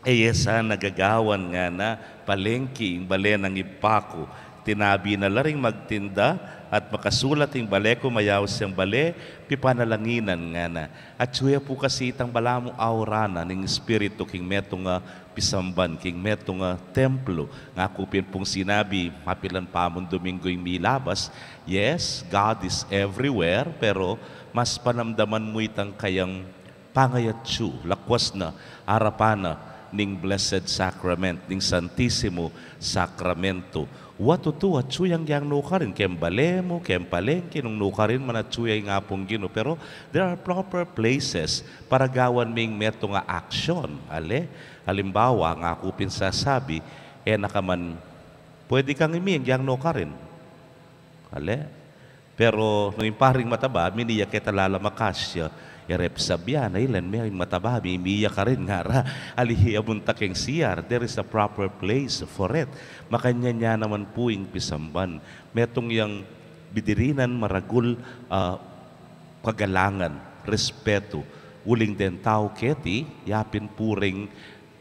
E ye sana gagawan, ngana, palengki ing bale nang Ibpa ku. Tinabi na la ring magtinda at makasulat ing bale ku, mayaus yang bale, pipanalanginan, ngana. Atyu ya pu kasi itang balamu aura na ning Espiritu king metung a pisamban, king metung a templo. Ngaku pin pung sinabi, mapilan pa mung Domingo ing milabas, yes, God is everywhere, pero mas panamdaman mu itang kayang pangayatsu, lakwas na, arapan na ning Blessed Sacrament, ning Santisimo Sakramento. Wa tutu, atyu yang, yang nukarin, keng bale mu, keng palengki, nung nukarin man atyu ya ing Apung Ginu. Pero there are proper places para gawan ming metung a action. Ale, alimbawa, ngaku pin sasabi, e na ka man, pwede kang iming yang nukarin. Ale? Pero nung ing paring mataba, miniyak keta, lalamakasya, e re pu sabyan, "Ay, len me, ing mataba, mimiyak karin," ngara. Ali, amunta keng C R, there is a proper place for it. Makanyan ya naman pu ing pisamban. Metung yang bidirinan maragul a kagalangan, respetu, uling deng tau keti, ya pin pu ring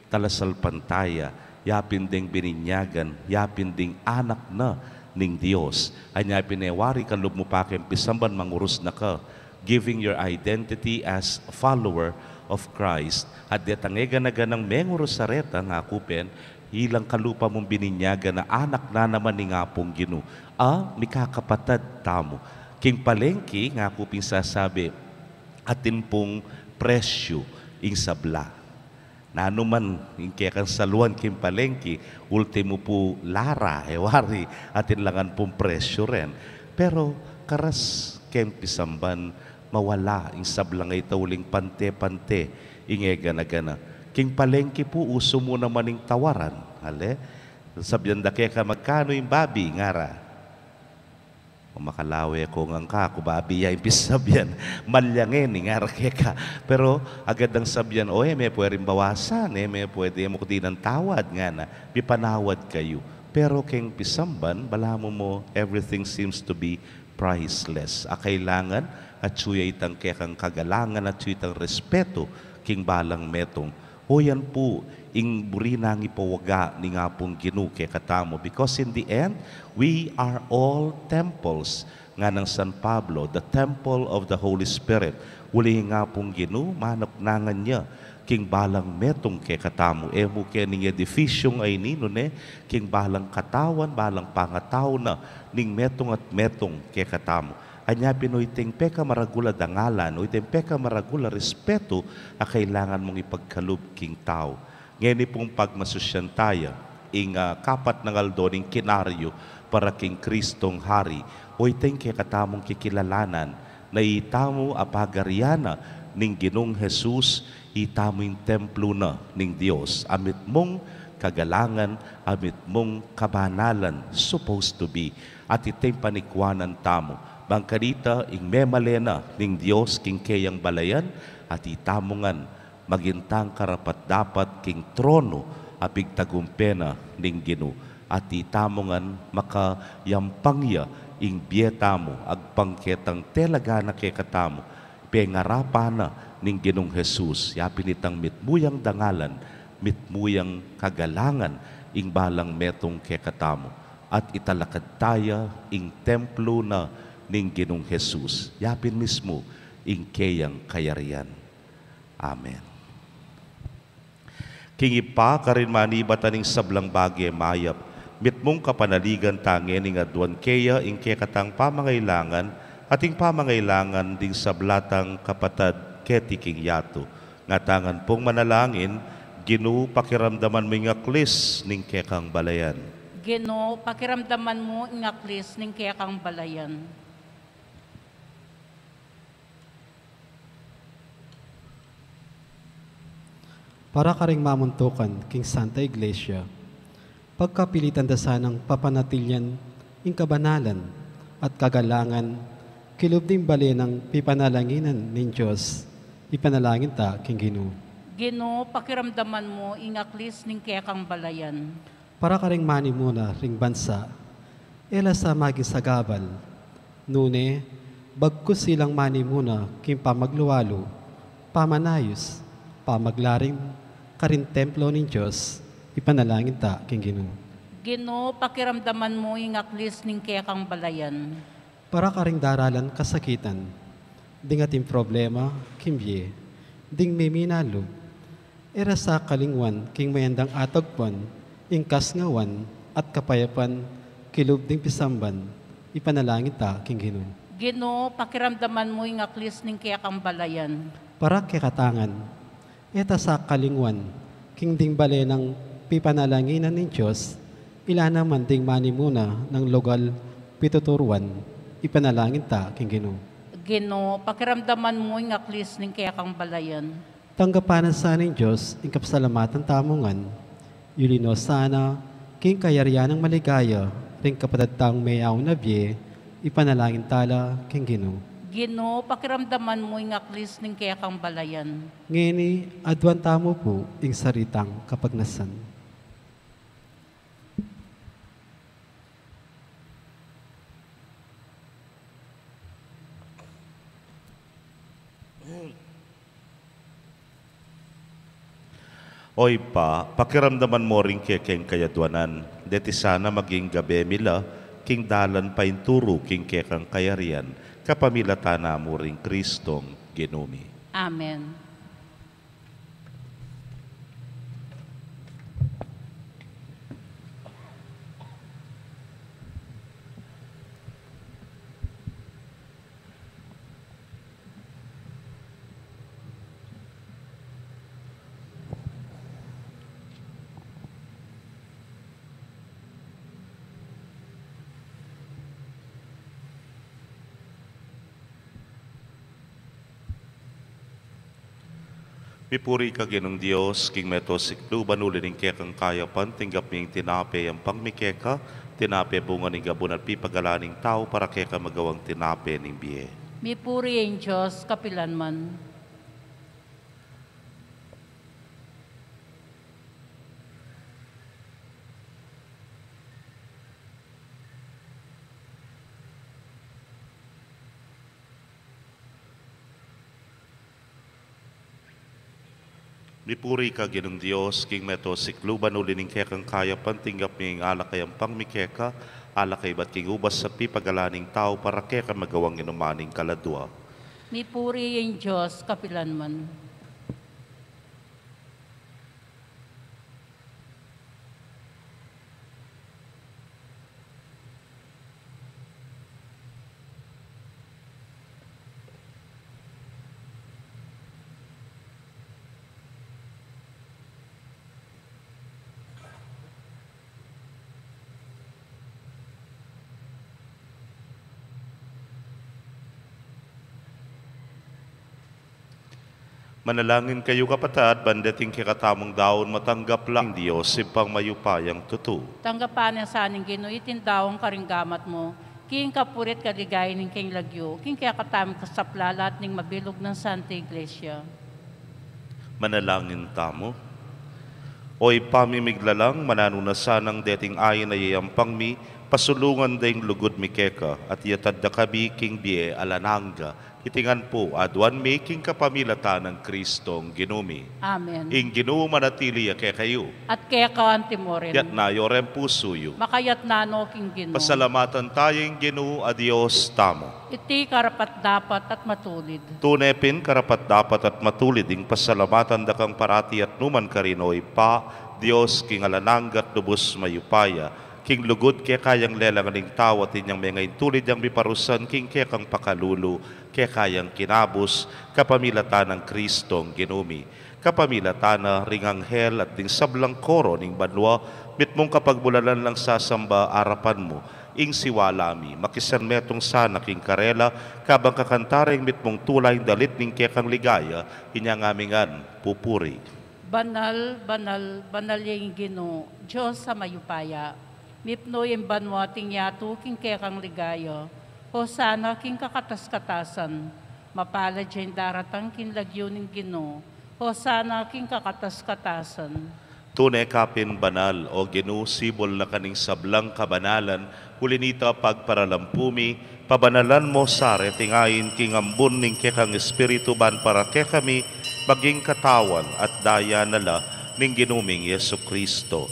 talasalpantaya, ya pin deng bininyagan, ya pin ding anak na ning Dios. Anya pin e wari kalub mu pa keng pisamban, mangurus na ka, giving your identity as a follower of Christ. At detang e gana-ganang mengurus sa reta, ngaku pin, ilang kalupa mung bininyagan a anak na naman ning Apung Ginu a mikakapatad tamu. King palengki, ngaku pin sasabi, atin pung presyu ing sabla. Nanu man ing kekang saluan king palengki, ultimu pu lara, e wari, atin la ngan pung presyu ren. Pero karas keng pisamban, mawala ing sablang ita uling pante-pante ing e gana-gana. King palengki pu, usu mu naman ing tawaran. Ale, sabyan da keka, "Magkanu ing babi?" ngara. "O, makalawe ko ngan ka, ku babi ya ing pisabyan. Malya ngeni," ngara keka. Pero agad dang sabyan, "O, e me pweding bawasan, e me pwede, e mu ku dinan tawad," ngana. "Mipanawad kayu." Pero keng pisamban, balamu mu, everything seems to be priceless. A kailangan, atyu ya itang kekang kagalangan, atyu itang respetu king balang metung. O, yan pu ing buri nang ipawaga ning Apung Ginu kekatamu. Because in the end, we are all temples. Nganang San Pablo, the temple of the Holy Spirit. Uli ing Apung Ginu, manuknangan ya king balang metung kekatamu. E mu ke ning edifisyung ayni, nune, king balang katawan, balang pangatau na ning metung at metung kekatamu. Anya pin, o, iteng pekamaragul a dangalan, o, iteng pekamaragul a respetu a kailangan mung ipagkalub king tau. Ngeni pung pagmasusyan taya ing, ah, kapat nang aldo ning kinaryu para king Kristong Hari, o, iteng kekatamung kikilalanan na itamu a pagarian na ning Ginung Jesus, itamu ing templo na ning Dios, a mitmung kagalangan, a mitmung kabanalan, supposed to be. At iteng panikwanan tamu, bang kanita ing memale na ning Dios king keyang balayan, at itamu ngan maging tang karapat-dapat king trono a pigtagumpe na ning Ginu, at itamu ngan makayampang ya ing bie tamu, agpang ketang telaga na kekatamu, pengarapan na ning Ginung Jesus. Ya pin itang mitmu yang dangalan, mitmu yang kagalangan ing balang metung kekatamu, at italakad taya ing templo na ning Ginung Jesus. Ya pin mismu ing keyang kayarian. Amen. King Ibpa, karin manibatan ing sablang bage mayap, mitmung kapanaligan ta ngening aduan keya ing kekatang pamangailangan, at ing pamangailangan ding sabla tang kapatad keti king yatu. Ngata ngan pung manalangin, Ginu, pakiramdaman mu ing aklis ning kekang balayan. Ginu, pakiramdaman mu ing aklis ning kekang balayan. Para karing mamuntukan king Santa Iglesia, pagkapilitan da sanang papanatilian ing kabanalan at kagalangan Kilub ding bale nang pipanalanginan ning Dios, ipanalangin ta king Ginu. Ginu, pakiramdaman mu ing aklis ning kekang balayan. Para karing manimuna ring bansa, e la sa maging sagabal. Nune, bagkus ilang manimuna king pamaglualu, pamanayus, pamaglaring karing templo ning Dios, ipanalangin ta king Ginu. Ginu, pakiramdaman mu ing aklis ning kekang balayan. Para karing daralan kasakitan, ding ating problema king bie, ding miminalub, e ra sa kalingwan king mayandang atagpan ing kasngawan at kapayapan kilub ding pisamban, ipanalangin ta king Ginu. Ginu, pakiramdaman mu ing aklis ning kekang balayan. Para kekatangan, e ta sa kalingwan king ding bale nang pipanalanginan ning Dios, ila naman ding manimuna nang lugal pituturuan, ipanalangin ta king Ginu. Ginu, pakiramdaman mu ing aklis ning kekang balayan. Tanggapan na sa ning Dios ing kapasalamatan tamu ngan, yuli no sana king kayarian nang maligaya ring kapatad tang meyaun a bie, ipanalangin ta la king Ginu. Ginu, pakiramdaman mu ing aklis ning kekang balayan. Ngeni, aduan tamu pu ing saritang kapagnasan. O Ibpa, pakiramdaman mu ring kekeng kayaduanan, deti sana maging gabe mi la king dalan painturu king kekang kayarian, kapamilatan na mu ring Kristong Ginu mi. Amen. Mipuri ka Ginung Dios, king meto sikluban uli ning kekang kayapan, tinggap mi ing tinape yampang mi keka, tinape bunga ning gabun at pipagalan ning tau para keka magawang tinape ning bie. Mipuri ing Dios kapilan man. Mipuri ka Ginung Dios, king meto sikluban uli ning kekang kayapan, tinggap mi ing alak a yampang mi keka, alak a ibat king ubas at pipagalan ning tau para keka magawang inuman ning kaladua. Mipuri ing Dios kapilan man. Manalangin kayu, kapatad, ban deting kekatamung daun matanggap la ning Dios Ibpang mayupayang tutu. Tanggapan na sa ning Ginu iting daun karing gamat mu, king kapurian at kaligayan ning kayang lagyu, king kekatamung kasaplalan at ning mabilug nang Santa Iglesia. Manalangin tamu. O Ibpa mi miglalang, mananu na sanang deting ain a yayampang mi, pasulungan da ing lugud mi keka, at iyatad da kami king bie alang angga. Iti ngan pu aduan mi king kapamilatan nang Kristong Ginu mi. Amen. Ing Ginu manatili ya kekayu. At keka mu rin. Itas yu ring pusu yu. Makatas no king Ginu. Pasalamatan taya ing Ginu a Dios tamu. Iti karapat-dapat at matulid. Tune pin karapat-dapat at matulid ing pasalamatan da kang parati at nukarin man, O Ibpa, Dios king alang angga at lubus mayupaya, king lugud keka yang lelangan ing tau at inyang menga ing tulid yang miparusan king kekang pakalulu, keka yang kinabus, kapamilatan nang Kristong Ginu mi. Kapamilatan na ring anghel at ding sablang koro ning banua, mitmung kapagbulalan lang sasamba arapan mu, ing siwala mi, makisanmetung sana king karela, kabang kakanta ring mitmung tula ing dalit ning kekang ligaya, inya ngan mi ngan pupuri. Banal, banal, banal ya ing Ginu, Dios a mayupaya. Mipnu ya ing banua at ing yatu king kekang ligaya. Hosana king kakatas-katasan. Mapalad ya ing daratang king lagyu ning Ginu. Hosana king kakatas-katasan. Tune ka pin banal, o Ginu, sibul na ka ning sablang kabanalan, uli nita pagparalampu mi, pabanalan mu sa reti ngeni king ambun ning kekang Espiritu ban para kekami, maging katawan at daya na la ning Ginu ming Jesucristo.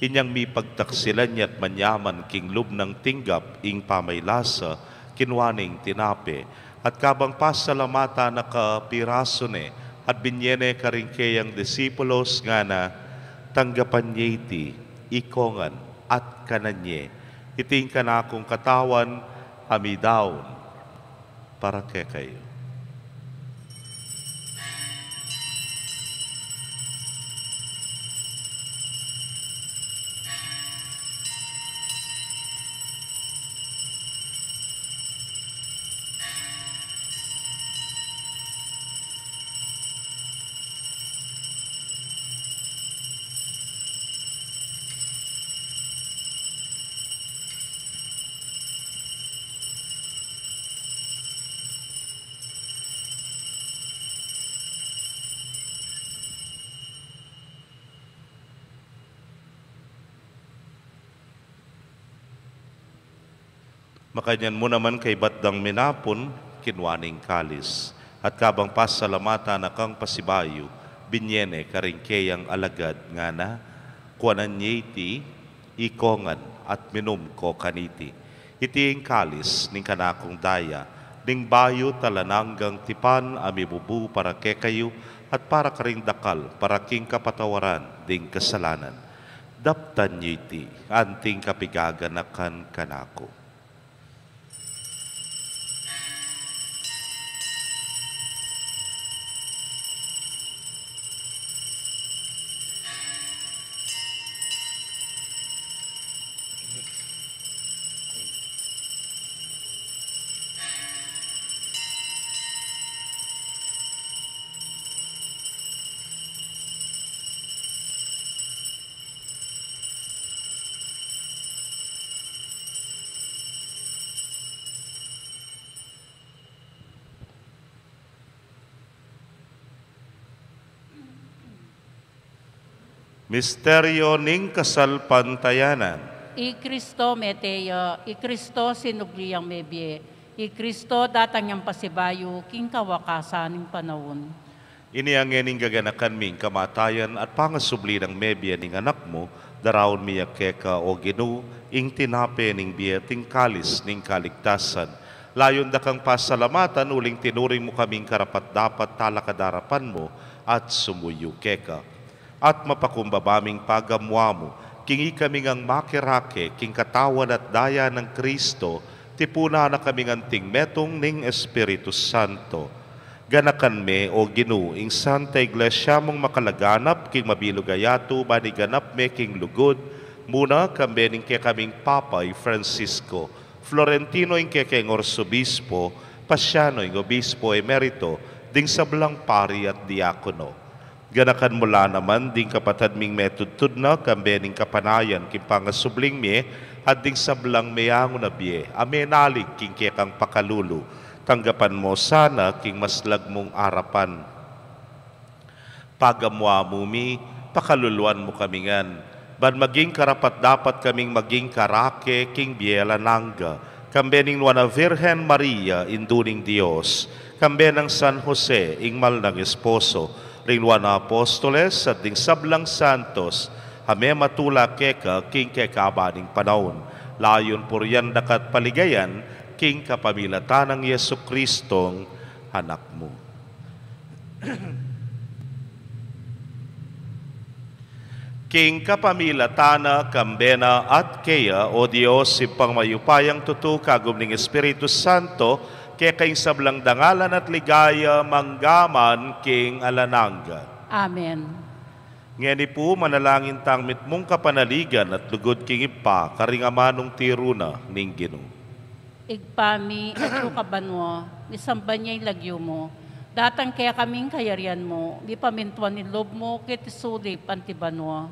Inyang mipagtaksilan ya at manyaman king lub nang tinggap ing pamaylasa, kinua ne ing tinape, at kabang pasalamatan na ka, pirasu ne, at binye ne karing keyang disipulos, ngana, tanggapan ye iti, ikongan, at kanan ye. Iti ing kanakung katawan, a midaun para kekayu. Makanyan mu naman kaybat dang minapun, kinua ne ing kalis, at kabang pasalamatan na kang pasibayu, binye ne karing keyang alagad, ngana, kuanan ye iti, ikongan, at minum ko kaniti. Iti ing kalis ning kanakung daya, ning bayu at alang anggang tipan, a mibubu para kekayu at para karing dakal, para king kapatawaran ding kasalanan. Daptan ye iti, anting kapigaganakan kanaku. Misteryo ning kasalpantayanan. I Kristo mete ya, i Kristo sinubli yang mebie, i Kristo datang yang pasibayu king kawakasan ning panaun. Ini ngeni ing gaganakan mi ing kamatayan at pangasubli nang mebie ning Anak mu, daraun mi ya keka, o Ginu, ing tinape ning bie at ing kalis ning kaligtasan. Layun da kang pasalamatan uling tinuring mu kaming karapat-dapat talakad arapan mu at sumuyu keka. At mapakumbaba ming pagamuan mu king ikami ngang makirake king katawan at daya nang Kristo, tipunan na kaming anting metung ning Espiritu Santo. Ganakan me, o Ginu, ing Santa Iglesia mung makalaganap king mabilug a yatu, ban iganap me king lugud, muna kambe ning kekaming Papa i Francisco, Florentino ing kekeng Arsobispo, Pasiano ing Obispo Emerito, ding sablang pari at diakono. Ganakan mu la naman ding kapatad ming metudtud na, kambe ning kapanayan king pangasubling mie, at ding sablang meangu na bie, a menalig king kekang pakalulu, tanggapan mu sana king maslag mung arapan. Pagamuan mu mi, pakaluluan mu kami ngan, ban maging karapat-dapat kaming maging karake king bie alang angga, kambe ning Nuan a Virgen Maria, Indu ning Dios, kambe nang San Jose, ing mal nang esposo, ring Nuan a Apostoles, at ding sablang santos, a mematula keka king kekaba ning panaun, layun purian da ka at paligayan, king kapamilatan nang Jesucristong Anak mu. King kapamilatan na, kambe na, at keya, o Dios, Ibpang mayupayang tutu, kagum ning Espiritu Santo, keka ing sablang dangalan at ligaya, mangga man king alang angga. Amen. Ngeni pu, manalangin tang mitmung kapanaligan at lugud king Ibpa, karing amanung tiru na ning Ginu. Ibpa mi, atsu ka banua, misamban ya ing lagyu mu, datang kekami ing kayarian mu, mipamintuan ing lub mu, keti sulip anti banua.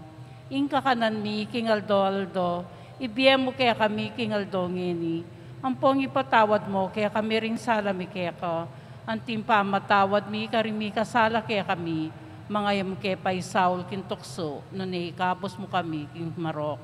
Ing kakanan mi king aldo-aldo, ibie mu kekami king aldo ngeni, Ampong ipatawad mu kekami ring sala mi keka, anti ing pamamatawad mi karing mikasala kekami, manga e mu ke paisaul king tuksu, nune ikabus mu kami king marok.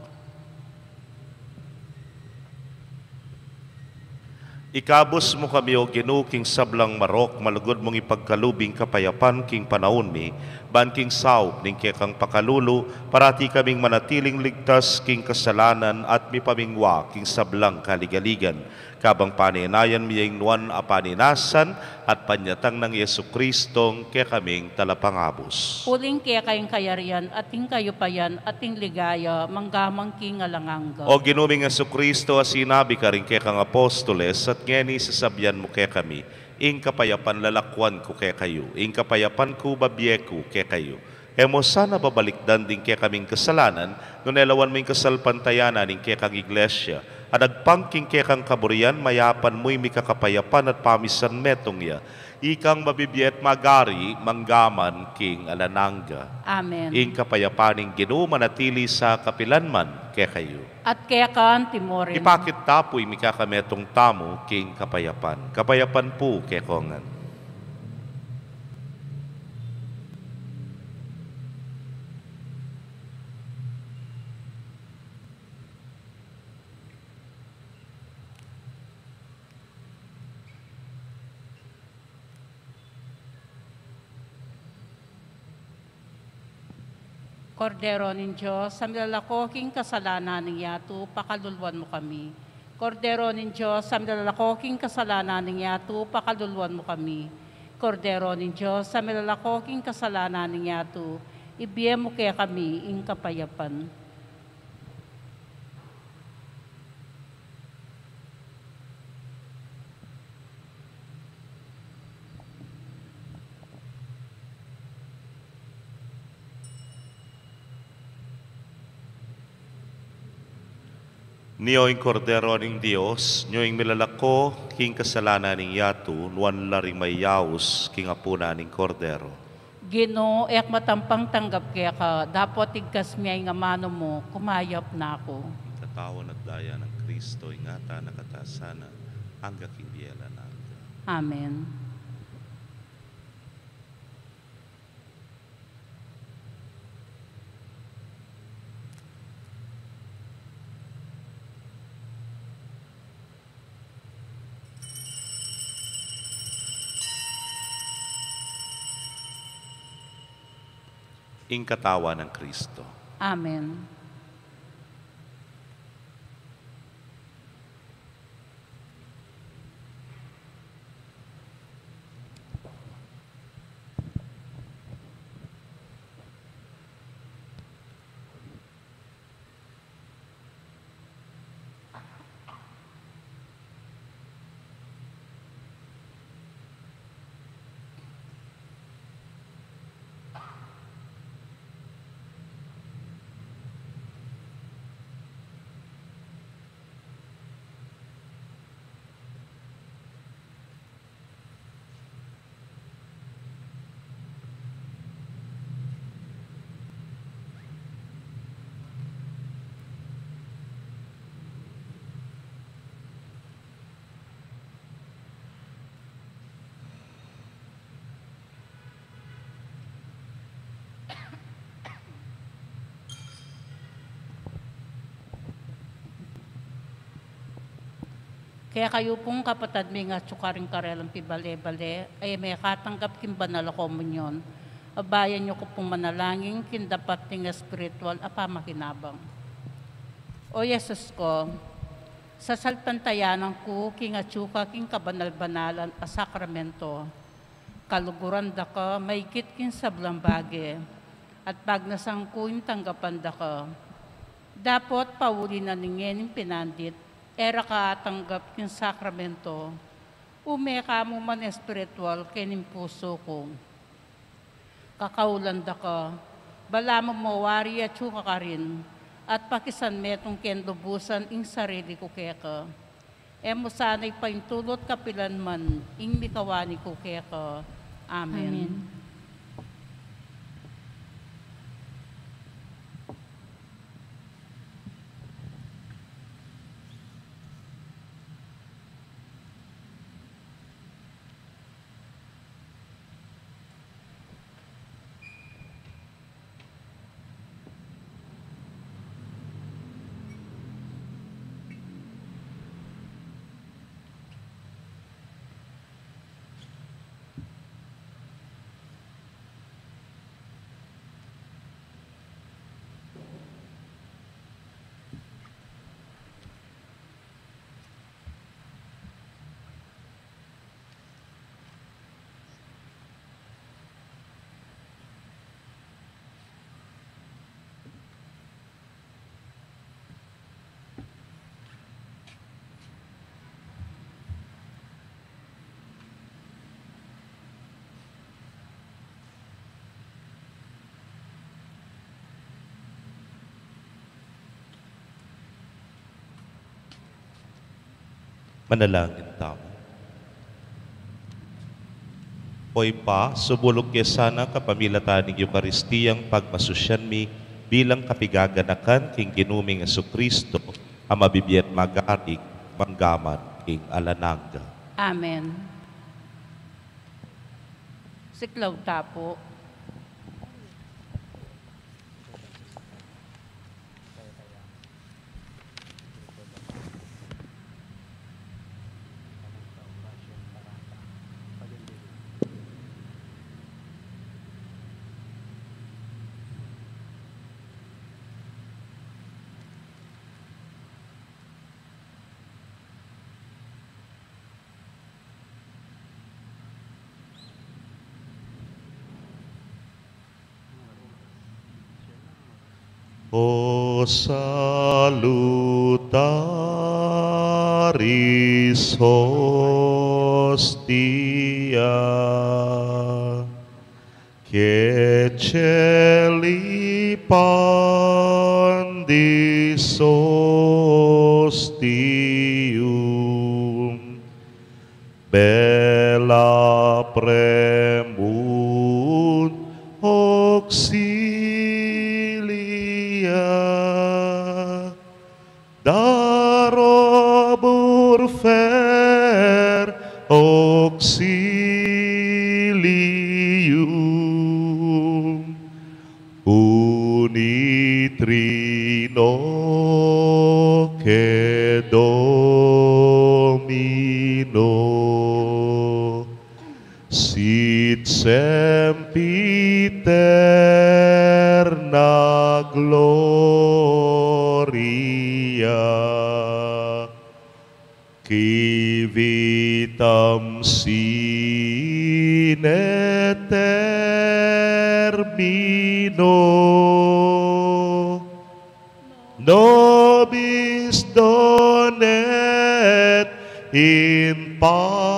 Ikabus mu kami, O Ginu, king sablang marok, malugud mung ipagkalub ing kapayapan king panaun mi, ban king saup ning kekang pakalulu, parati kaming manatiling ligtas king kasalanan at mipamingwa king sablang kaligaligan. Kabang panenayan mi ya ing nuan a paninasan at panyatang nang Jesucristong kekaming Talapangabus. Uling keka ing kayarian, at ing kayupayan, at ing ligaya, mangga man king alang angga. O Ginu ming Jesucristo, a sinabi karing kekang apostoles, at ngeni sasabian mu kekami, ing kapayapan lalakwan ku kekayu, ing kapayapan ku bibie ku kekayu. E mu sana babalikdan ding kekaming kasalanan, nune lawan mu ing kasalpantayanan ning kekang Iglesia, at agpang king kekang kaburian, mayapan mu ing mikakapayapan at pamisan metung ya. Ikang mabibie at magari, mangga man king alang angga. Amen. Ing kapayapan ning Ginu manatili sa kapilan man kekayu. At keka anti murin. Ipakit ta pu ing mikakametung tamu king kapayapan. Kapayapan pu kekongan. Kordero ning Dios, a milalako king kasalanan ning yatu, pakaluluan mu kami. Kordero ning Dios, a milalako king kasalanan ning yatu, pakaluluan mu kami. Kordero ning Dios, a milalako king kasalanan ning yatu, ibie mu kekami ing kapayapan. Nyo ing Kordero ning Dios, nyo ing milalako king kasalanan ning yatu, nuan la ring mayaus king apunan ning Kordero. Ginu, e ku matampang tanggap keka, dapot igkas mu ing amanu mu, kumayap na ku. Ing katawan at daya nang Kristo, ingatan na katasanan, angga king bie alang angga. Amen. Ing katawan nang Kristo. Amen. Kekayu pung kapatad ming atyu karing karelang pibale-bale, a e mekatanggap king banal a komunyon, abayan yu ku pung manalangin king dapat ning espiritual a pamakinabang. O Jesus ku, sasalpantayanan ku king atyu ka king kabanal-banalan a sakramento. Kaluguran da ka maigit king sablang bage, at pagnasan ku ing tanggapan da ka. Dapot pauli na ning ngening pinandit, e ra ka atanggap king sakramento, ume ka mu man espiritual kening pusu ku. Kakaulan da ka, balamu mo wari atyu ka karin, at pakisan metung keng lubusan ing sarili ku keka. E mu sana ipaintulut kapilan man ing mikawani ku keka. Amen. Amen. Manalangin tamu. O Ibpa, subulung ke sana kapamilatan ning Eukaristiyang pagmasusyan mi bilang kapigaganakan king Ginu ming Jesucristo, a mabibie at magari mangga man king alang angga. Amen. Siklaud ta pu. O salutaris hostia, caecilium pandis ostium, bella premunt auxilia, darobur fer auxilium, unitrinoque Domino, sit sempiterna gloria, qui vitam sine termino nobis donet in patria.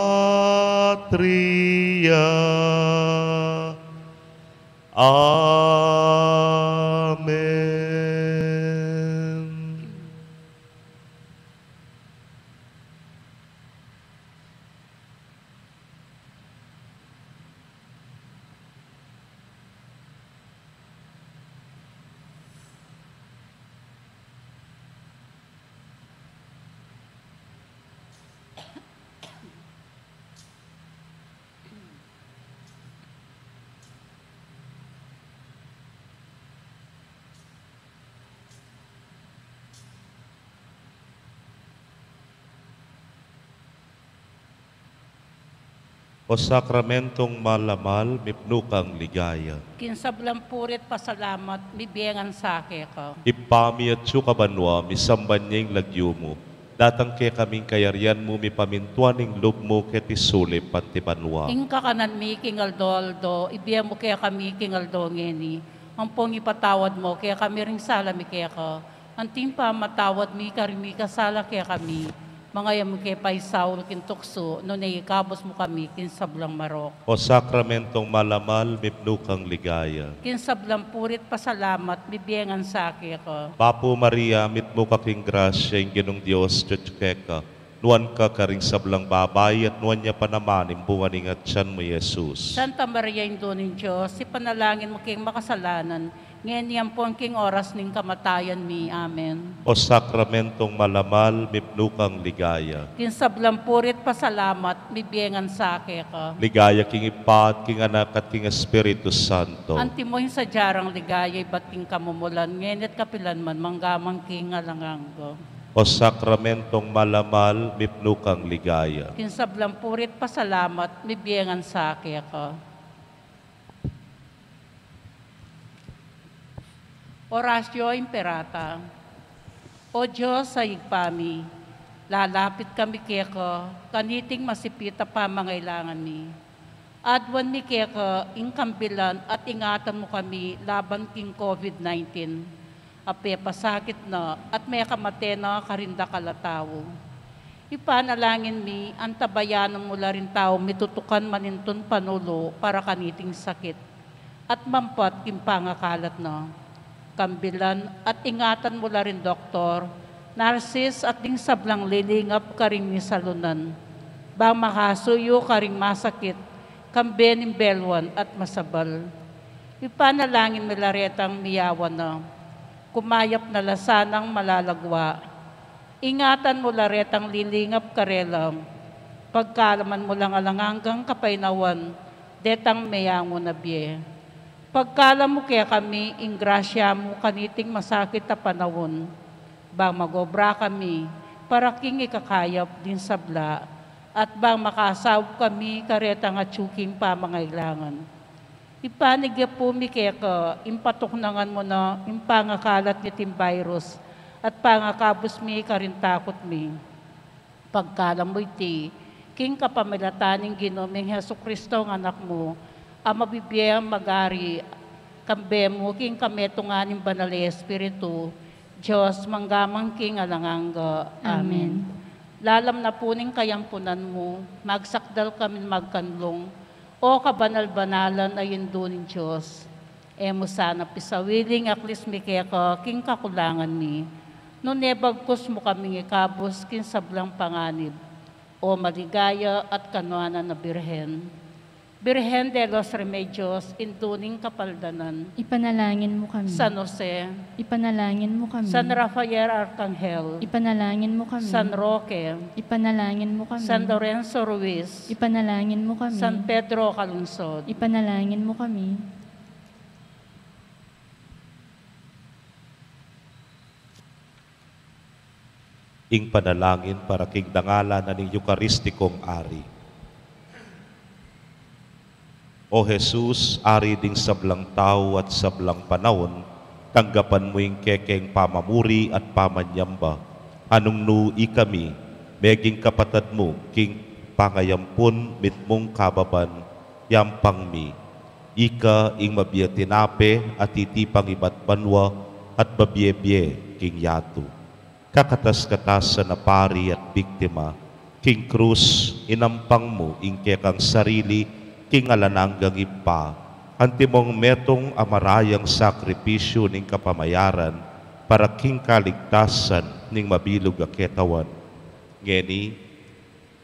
Amen. O sakramentong malamal, mipnu kang ligaya. King sablang puri't pasalamat, mibie ngan sa keka. Ibpa mi atsu ka banua, misamban ya ing lagyu mu. Datang kekami ing kayarian mu, mipamintuan ing lub mu keti sulip anti banua. Ing kakanan mi king aldo-aldo, ibie mu kekami king aldo ngeni. Ampong ipatawad mu kekami ring sala mi keka, anti ing pamamatawad mi karing mikasala kekami. Manga e mu ke paisaul king tuksu, nune ikabus mu kami king sablang marok. O sakramentong malamal, mipnu kang ligaya. King sablang puri't pasalamat, mibie ngan sa keka. Bapu Maria, mitmu ka king grasya, ing Ginung Dios atyu keka. Nuan ka karing sablang babai, at nuan ya pa naman ing bunga ning atian mu, Jesus. Santa Maria, Indu ning Dios, ipanalangin mu keng makasalanan, ngeni ampon king oras ning kamatayan mi. Amen. O sakramentong malamal, mipnu kang ligaya. King sablang puri't pasalamat, mibie ngan sa keka. Ligaya king Ibpa, at king Anak, at king Espiritu Santo. Antimo ing sadya rang ligaya ibat king kamumulan, ngeni at kapilan man, mangga man king alang angga. O sakramentong malamal, mipnu kang ligaya. King sablang puri't pasalamat, mibie ngan sa keka. Oratio Imperata. O Dios a Ibpa mi, lalapit kami keka kaniting masipit a pamangailangan mi. Aduan mi keka ing kambilan at ingatan mu kami laban king COVID nineteen a pepasakit na at mekamate na karing dakal a tau. Ipanalangin mi, antabayanan mu la ring taung mitutukan manintun panulu para kaniting sakit at mampat king pangakalat na. Kambilan at ingatan mu la ring doktor Narsis at ding sablang lilingap karing misalunan, bang makasuyu karing masakit, kambe ning belwan at masabal. Ipanalangin mi la retang miyawan na, kumayap na la sanang malalagwa. Ingatan mu la retang lilingap karela, pagkaluban mu lang alang anggang kapaynawan detang meyangu na bie. Pagkaluban mu kekami ing grasya mu kaniting masakit a panaun, bang mag-obra kami para king ikakayap ding sabla, at bang makasaup kami karetang atyu king pamangailangan. Ipanigyapu mi keka ing patuknangan mu na ing pangakalat niting virus at pangakabus mi karing takut mi. Pagkaluban mu iti king kapamilatan ning Ginu ming Jesucristo a Anak mu, a mabibie, magari kambe mu king kametungan ning Banal a Espiritu, Dios, mangga man king alang angga. Amen. Amen. Lalam na pu ning kayampunan mu, magsakdal kamin magkanlung, O kabanal-banalan a Indu ning Dios. E mu sana pisawili ing aklis mi keka king kakulangan mi, nune bagkus mu kaming ikabus king sablang panganib, O maligaya at kanuanan a Birhen. Birhen de los Remedios, Indu ning Kapaldanan. Ipanalangin mu kami. San Jose. Ipanalangin mu kami. San Rafael Arcangel. Ipanalangin mu kami. San Roque. Ipanalangin mu kami. San Lorenzo Ruiz. Ipanalangin mu kami. San Pedro Calungsod. Ipanalangin mu kami. Ing panalangin para king dangalan na ning Eukaristikong Ari. O Jesus, Ari ding sablang tau at sablang panaun, tanggapan mu ing kekeng pamamuri at pamanyamba, a nung nu ikami, meging kapatad mu king pangayampun mitmung kababan, yampang mi, ika ing mabie a tinape a titipang ibat banua at babie-bie king yatu. Kakatas-katasan a pari at biktima, king krus inampang mu ing kekang sarili king alang anggang Ibpa, antimong metung a marayang sakripisyu ning kapamayaran para king kaligtasan ning mabilug a ketawan. Ngeni,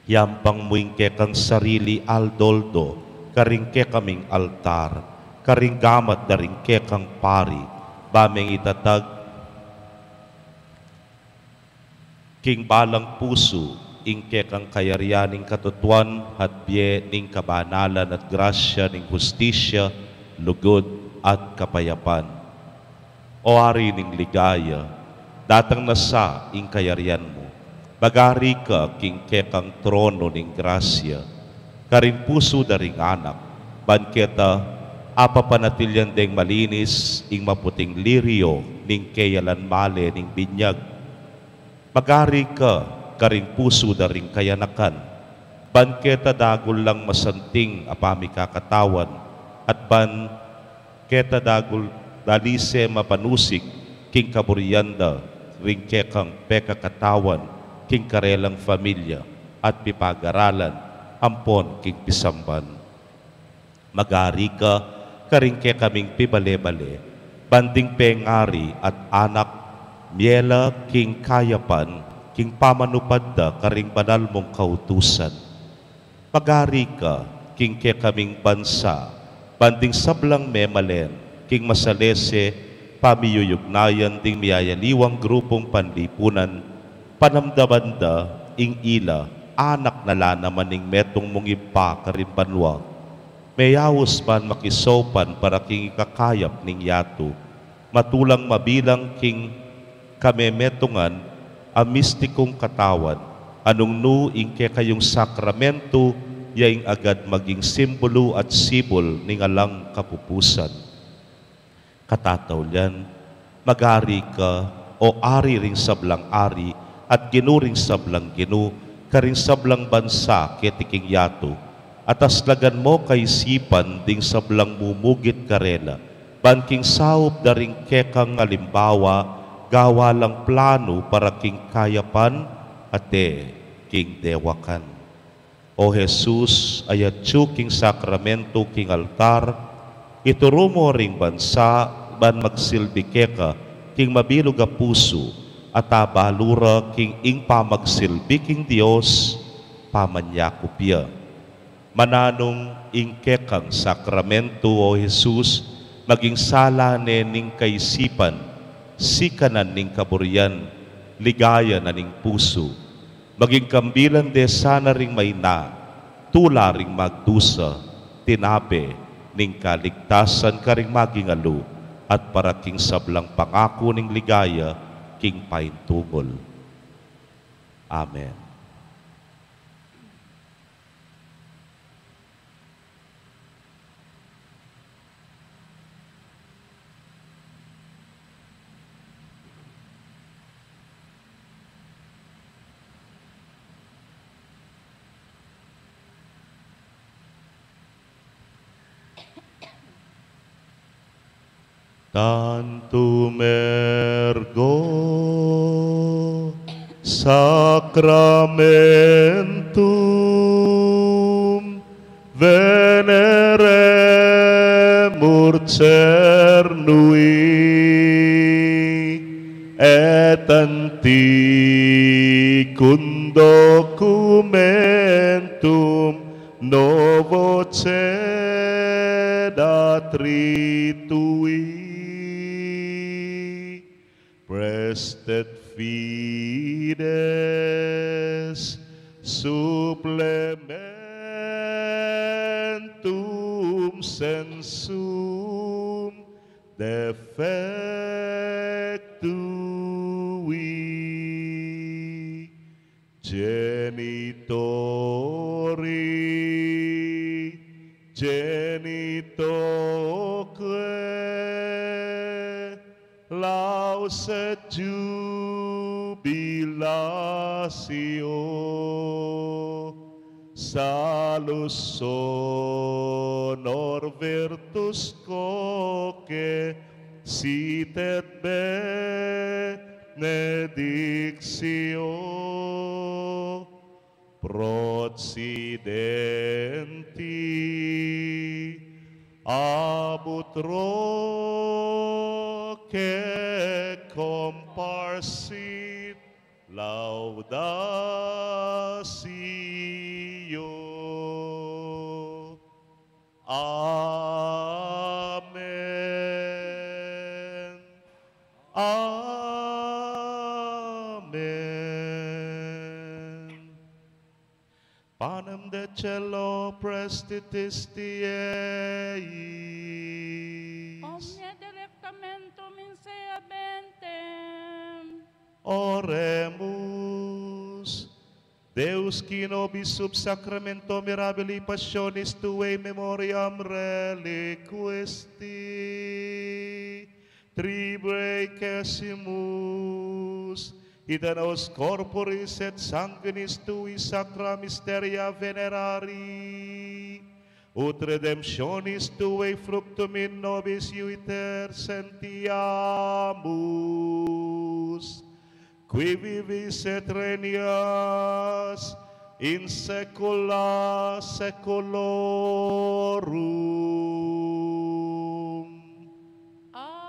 yampang mu ing kekang sarili aldo-aldo karing kekaming altar, karing gamat da ring kekang pari, ba meng itatag king balang pusu ing kekang kayarian ning katutuan at bie ning kabanalan at grasya ning hustisya, lugud, at kapayapan. O Ari ning ligaya, datang na sa ing kayarian mu. Magari ka king kekang trono ning grasya, karing pusu da ring anak, ban keta apapanatilian deng malinis ing maputing lirio ning keyalan male ning binyag. Magari ka karing pusu da ring kayanakan, ban keta dagul lang masanting a pamikakatawan, at ban keta dagul dalise mapanusig king kaburian da ring kekang pekakatawan king karelang familia at pipagaralan ampon king pisamban. Magari ka karing kekaming pibale-bale, ban ding pengari at anak, mie la king kayapan, king pamanupad da karing banal mung kautusan. Magari ka king kekaming bansa, ban ding sablang memalen, king masalese pamiyuyugnayan ding miyayaliwang grupung panlipunan, panamdaman da ing ila, anak na la naman ning metung mung Ibpa karin banua. Meyaus ban makisaupan para king ikakayap ning yatu, matulang mabilang king kamemetungan a mistikung katawan, a nung nu ing kekayung sakramentu ya ing agad maging simbulu at sibul ning alang kapupusan. Katataulian, magari ka, o Ari ring sablang ari, at Ginu ring sablang ginu, karing sablang bansa keti king yatu, at aslagan mo kaisipan ding sablang mumugit karela, ban king saup da ring kekang alimbawa, gawa lang planu para king kayapan, at e king dewakan. O Jesus, a yatyu king sakramentu king altar, ituru mo ring bansa ban magsilbi keka king mabilug a pusu, at abalu ra king ing pamagsilbi king Dios, pamanyakup ya. Mananung ing kekang sakramentu, o Jesus, maging sala ne ning kaisipan, sikanan ning kaburian, ligaya na ning pusu. Maging kambilan de sana ring maina, tula ring magdusa, tinape ning kaligtasan karing magingalu, at para king sablang pangaku ning ligaya king paintungul. Amen. Tantum ergo sacramentum veneremur cernui, et antiquum documentum novo cedat ritui. Praestet fides supplementum sensum defectui. Genitori genitoque, laus et jubilatio, salus honor virtus quoque, sit et benedictio procedenti ab utroque comparsit laudatio. Amen. Amen. Panem de caelo prestitis Dei. Omnia delectamentum in se habentem. Oremus. Deus, qui nobis sub sacramento mirabilis passionis tuae memoriam reliquisti, tribuecimus, et a nos corporis et sanguinis tuis sacra mysteria venerari, ut redemptionis tuae fructum in nobis iuiter sentiamus, qui vivis et regnas in saecula saeculorum. Amen.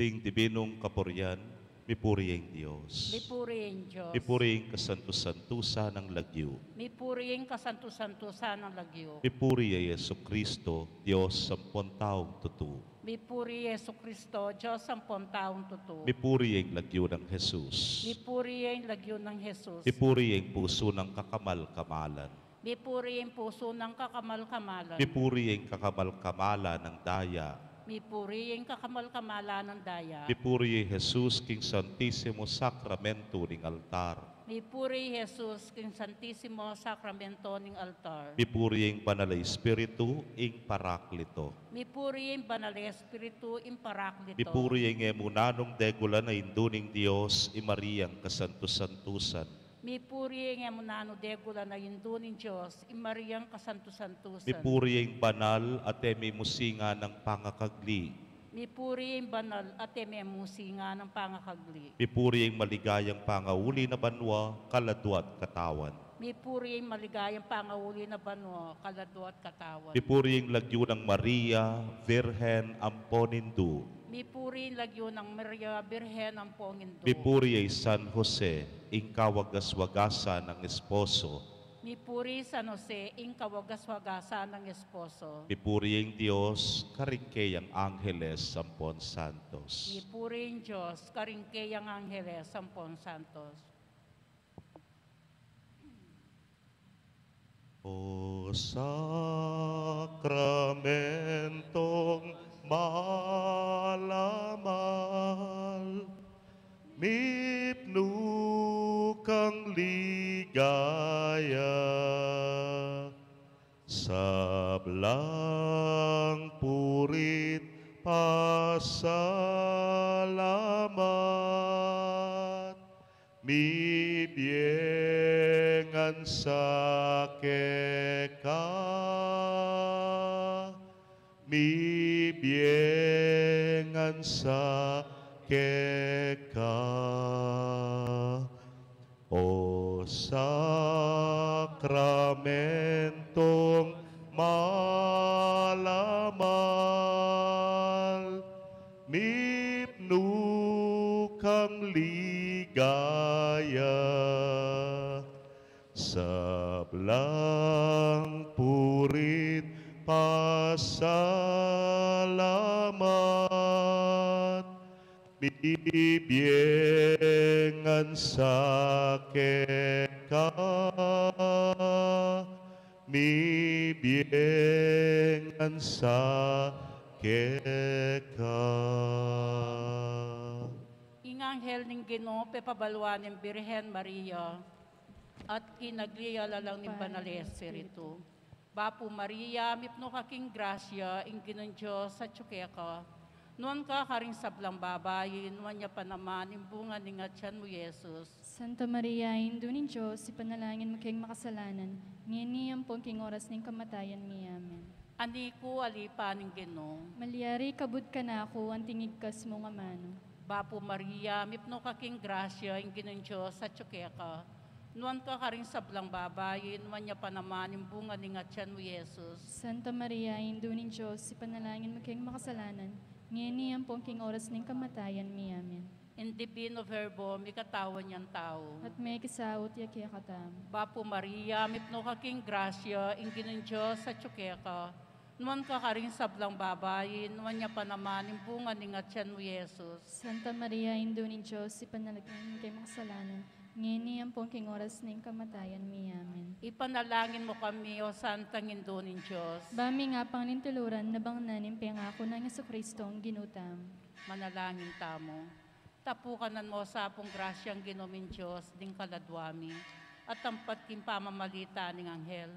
Ding dibinung kapurian, mipuri ya ing Dios. Mipuri ya ing Dios. Mipuri ya ing kasantu-santusan nang lagyu. Mipuri ya ing kasantu-santusan nang lagyu. Mipuri ya i Jesucristo, Dios ampon taung tutu. Mipuri ya i Jesucristo, Dios ampon taung tutu. Mipuri ya ing lagyu nang Jesus. Mipuri ya ing lagyu nang Jesus. Mipuri ya ing pusu nang kakamal-kamalan. Mipuri ya ing pusu nang kakamal-kamalan. Mipuri ya ing kakamal-kamalan nang daya. Mipuri ya ing kakamal-kamalan nang daya. Mipuri ya i Jesus king Santisimo Sakramento ning altar. Mipuri ya i Jesus king Santisimo Sakramento ning altar. Mipuri ya ing Banal a Espiritu, ing Paraklito. Mipuri ya ing Banal a Espiritu, ing Paraklito. Mipuri ya ing e mu nanung degulan a Indu ning Dios, i Mariang kasantu-santusan. Mipuri ya ing e mu nanung degulan a Indu ning Dios, i Mariang kasantu-santusan. Mipuri ya ing banal at e mimusingan a pangakagli. Mipuri ya ing banal at e mimusingan a pangakagli. Mipuri ya ing maligayang pangauli na banua, kaladua at katawan. Mipuri ya ing maligayang pangauli na banua, kaladua at katawan. Mipuri ya ing lagyu nang Maria, Virgen ampon Indu. Mipuri ya ing lagyu nang Maria, Virgen ampon Indu. Mipuri ya i San Jose, ing kawagas-wagasan nang esposo. Mipuri i San Jose, ing kawagas-wagasan nang esposo. Mipuri ya ing Dios, karing keyang angeles ampon santos. Mipuri ya ing Dios, karing keyang angeles ampon santos. O sakramentong mahal a mahal, mipnu kang ligaya, sablang puri't pasalamat, mibie ngan sa keka, mibie ngan sa keka. O sakramentong mahal a mahal, mipnu kang ligaya, sablang puri't pasalamat, mibie ngan sa keka, mibie ngan sa keka. Ing anghel ning Ginu pepabaluan ing Birhen Maria, at kinagli ya lalang ning Banal a Espiritu. Bapu Maria, mipnu ka king grasya, ing Ginung Dios atyu keka. Nuan ka karing sablang babai, nuan ya pa naman ing bunga ning atian mu, Jesus. Santa Maria, Indu ning Dios, ipanalangin mu keng makasalanan, ngeni ampon king oras ning kamatayan mi. Amen. Ani ku, alipan ning Ginu. Malyari kabud kanaku anting igkas mung amanu. Bapu Maria, mipnu ka king grasya, ing Ginung Dios atyu keka. Nuan ka karing sablang babai, nuan ya pa naman ing bunga ning atian mu, Jesus. Santa Maria, Indu ning Dios, ipanalangin mu keng makasalanan, ngeni ampon king oras ning kamatayan mi. Amen. Ing Dibinu Verbo, mikatawan yang tau. At mekisaut ya kekatamu. Bapu Maria, mipnu ka king grasya, ing Ginung Dios atyu keka. Nuan ka karing sablang babai, nuan ya pa naman ing bunga ning atian mu, Jesus. Santa Maria, Indu ning Dios, ipanalangin mu keng makasalanan, ngeni ampon king oras ning kamatayan mi. Amen. Ipanalangin mu kami, O Santang Indu ning Dios. Ba ming apang lintuluran nabangnan ing pengaku nang Jesucristo, Ginu tamu. Manalangin tamu. Tapukanan mu sa pung grasyang Ginu ming Dios ding kaladua mi, at tampat king pamamalita ning anghel,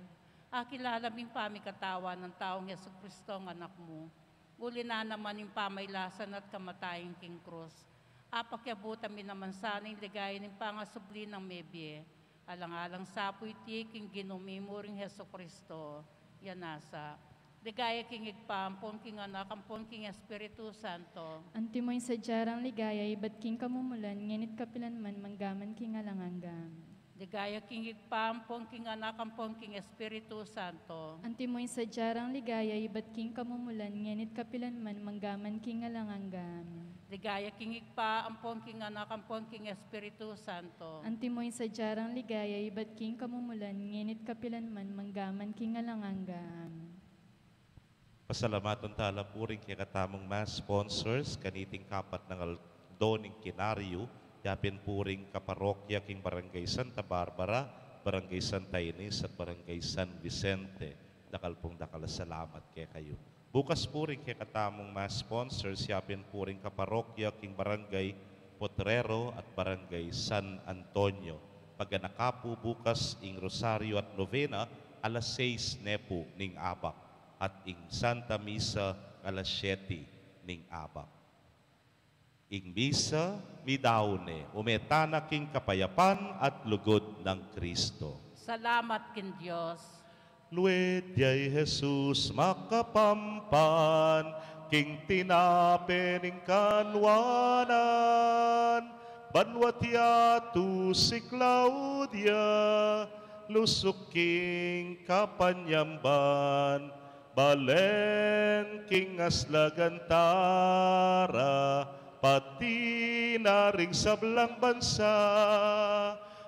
akilala ming pamikatawan nang taung Jesucristo, Anak mu, uli na naman ning pamaylasan at kamatayan king krus, apakyabutan mi naman sana ing ligaya ning pangasubli nang mebie. Alang-alang sa pu iti king Ginu mi muring Jesucristo, ya nasa, ligaya king Ibpa, ampon king Anak, ampon king Espiritu Santo. Antimo ing sadya rang ligaya ibat king kamumulan, ngeni't kapilan man, mangga man king alang angga. Amen. Ligaya king Ibpa, ampon king Anak, ampon king Espiritu Santo. Antimo ing sadya rang ligaya ibat king kamumulan, ngeni't kapilanman, manggaman king alang angga. Amen. Ligaya king Ibpa, ampon king Anak, ampon king Espiritu Santo. Antimo ing sadya rang ligaya ibat king kamumulan, ngeni't kapilanman, manggaman king alang angga. Amen. Pasalamatan tala pu ring kekatamung mass sponsors kaniting kapat nang aldo ning kinaryu, yapin pu ring kaparokya king Barangay Santa Barbara, Barangay Santa Ines, at Barangay San Vicente. Dakal pung dakal a salamat kekayu. Bukas pu ring kekatamung mass sponsors, yapin pu ring kaparokya king Barangay Potrero at Barangay San Antonio. Paganaka pu bukas ing Rosario at Novena, alas sais ne pu ning abak, at ing Santa Misa alas siyete ning abak. Ing Misa midaun ne, ume tana king kapayapan at lugud nang Kristo. Salamat king Dios. Luid ya i Jesus makapampan, king tinape ning kanwanan, banwat yatu si Claudia, lusuk king kapanyamban, balen king aslagan tara, pati na ring sablang bansa,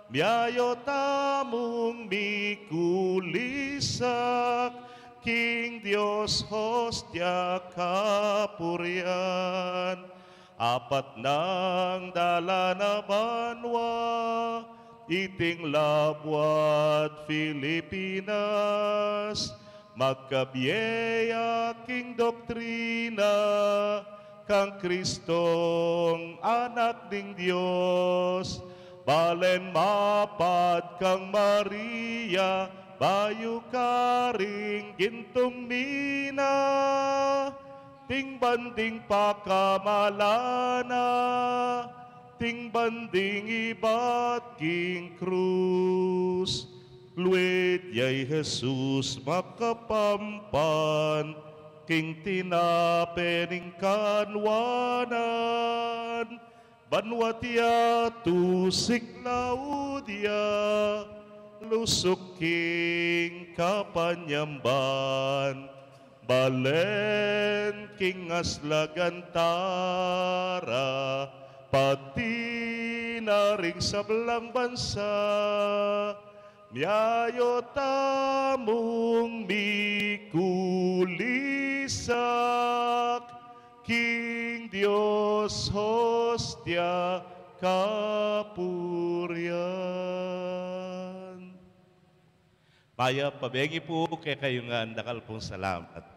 miayu tamung mikulisak, king Dios hostia kapurian. Apat nang dalan a banwa, iting labuad Filipinas, magkabie ya king doktrina, kang Kristong Anak ning Dios, balen mapad kang Maria, bayu karing gintung mina, ting banding pakamalana, ting banding ibat king krus. Luid ya i Jesus makapampan, king tinape ning kanwanan, banwat yatu si Claudia, lusuk king kapanyamban, balen king aslagan tara, pati na ring sablang bansa, miayu tamung mikulisak, king Dios hostia kapurian. Mayap a bengi pu kekayu ngan, dakal pung salamat.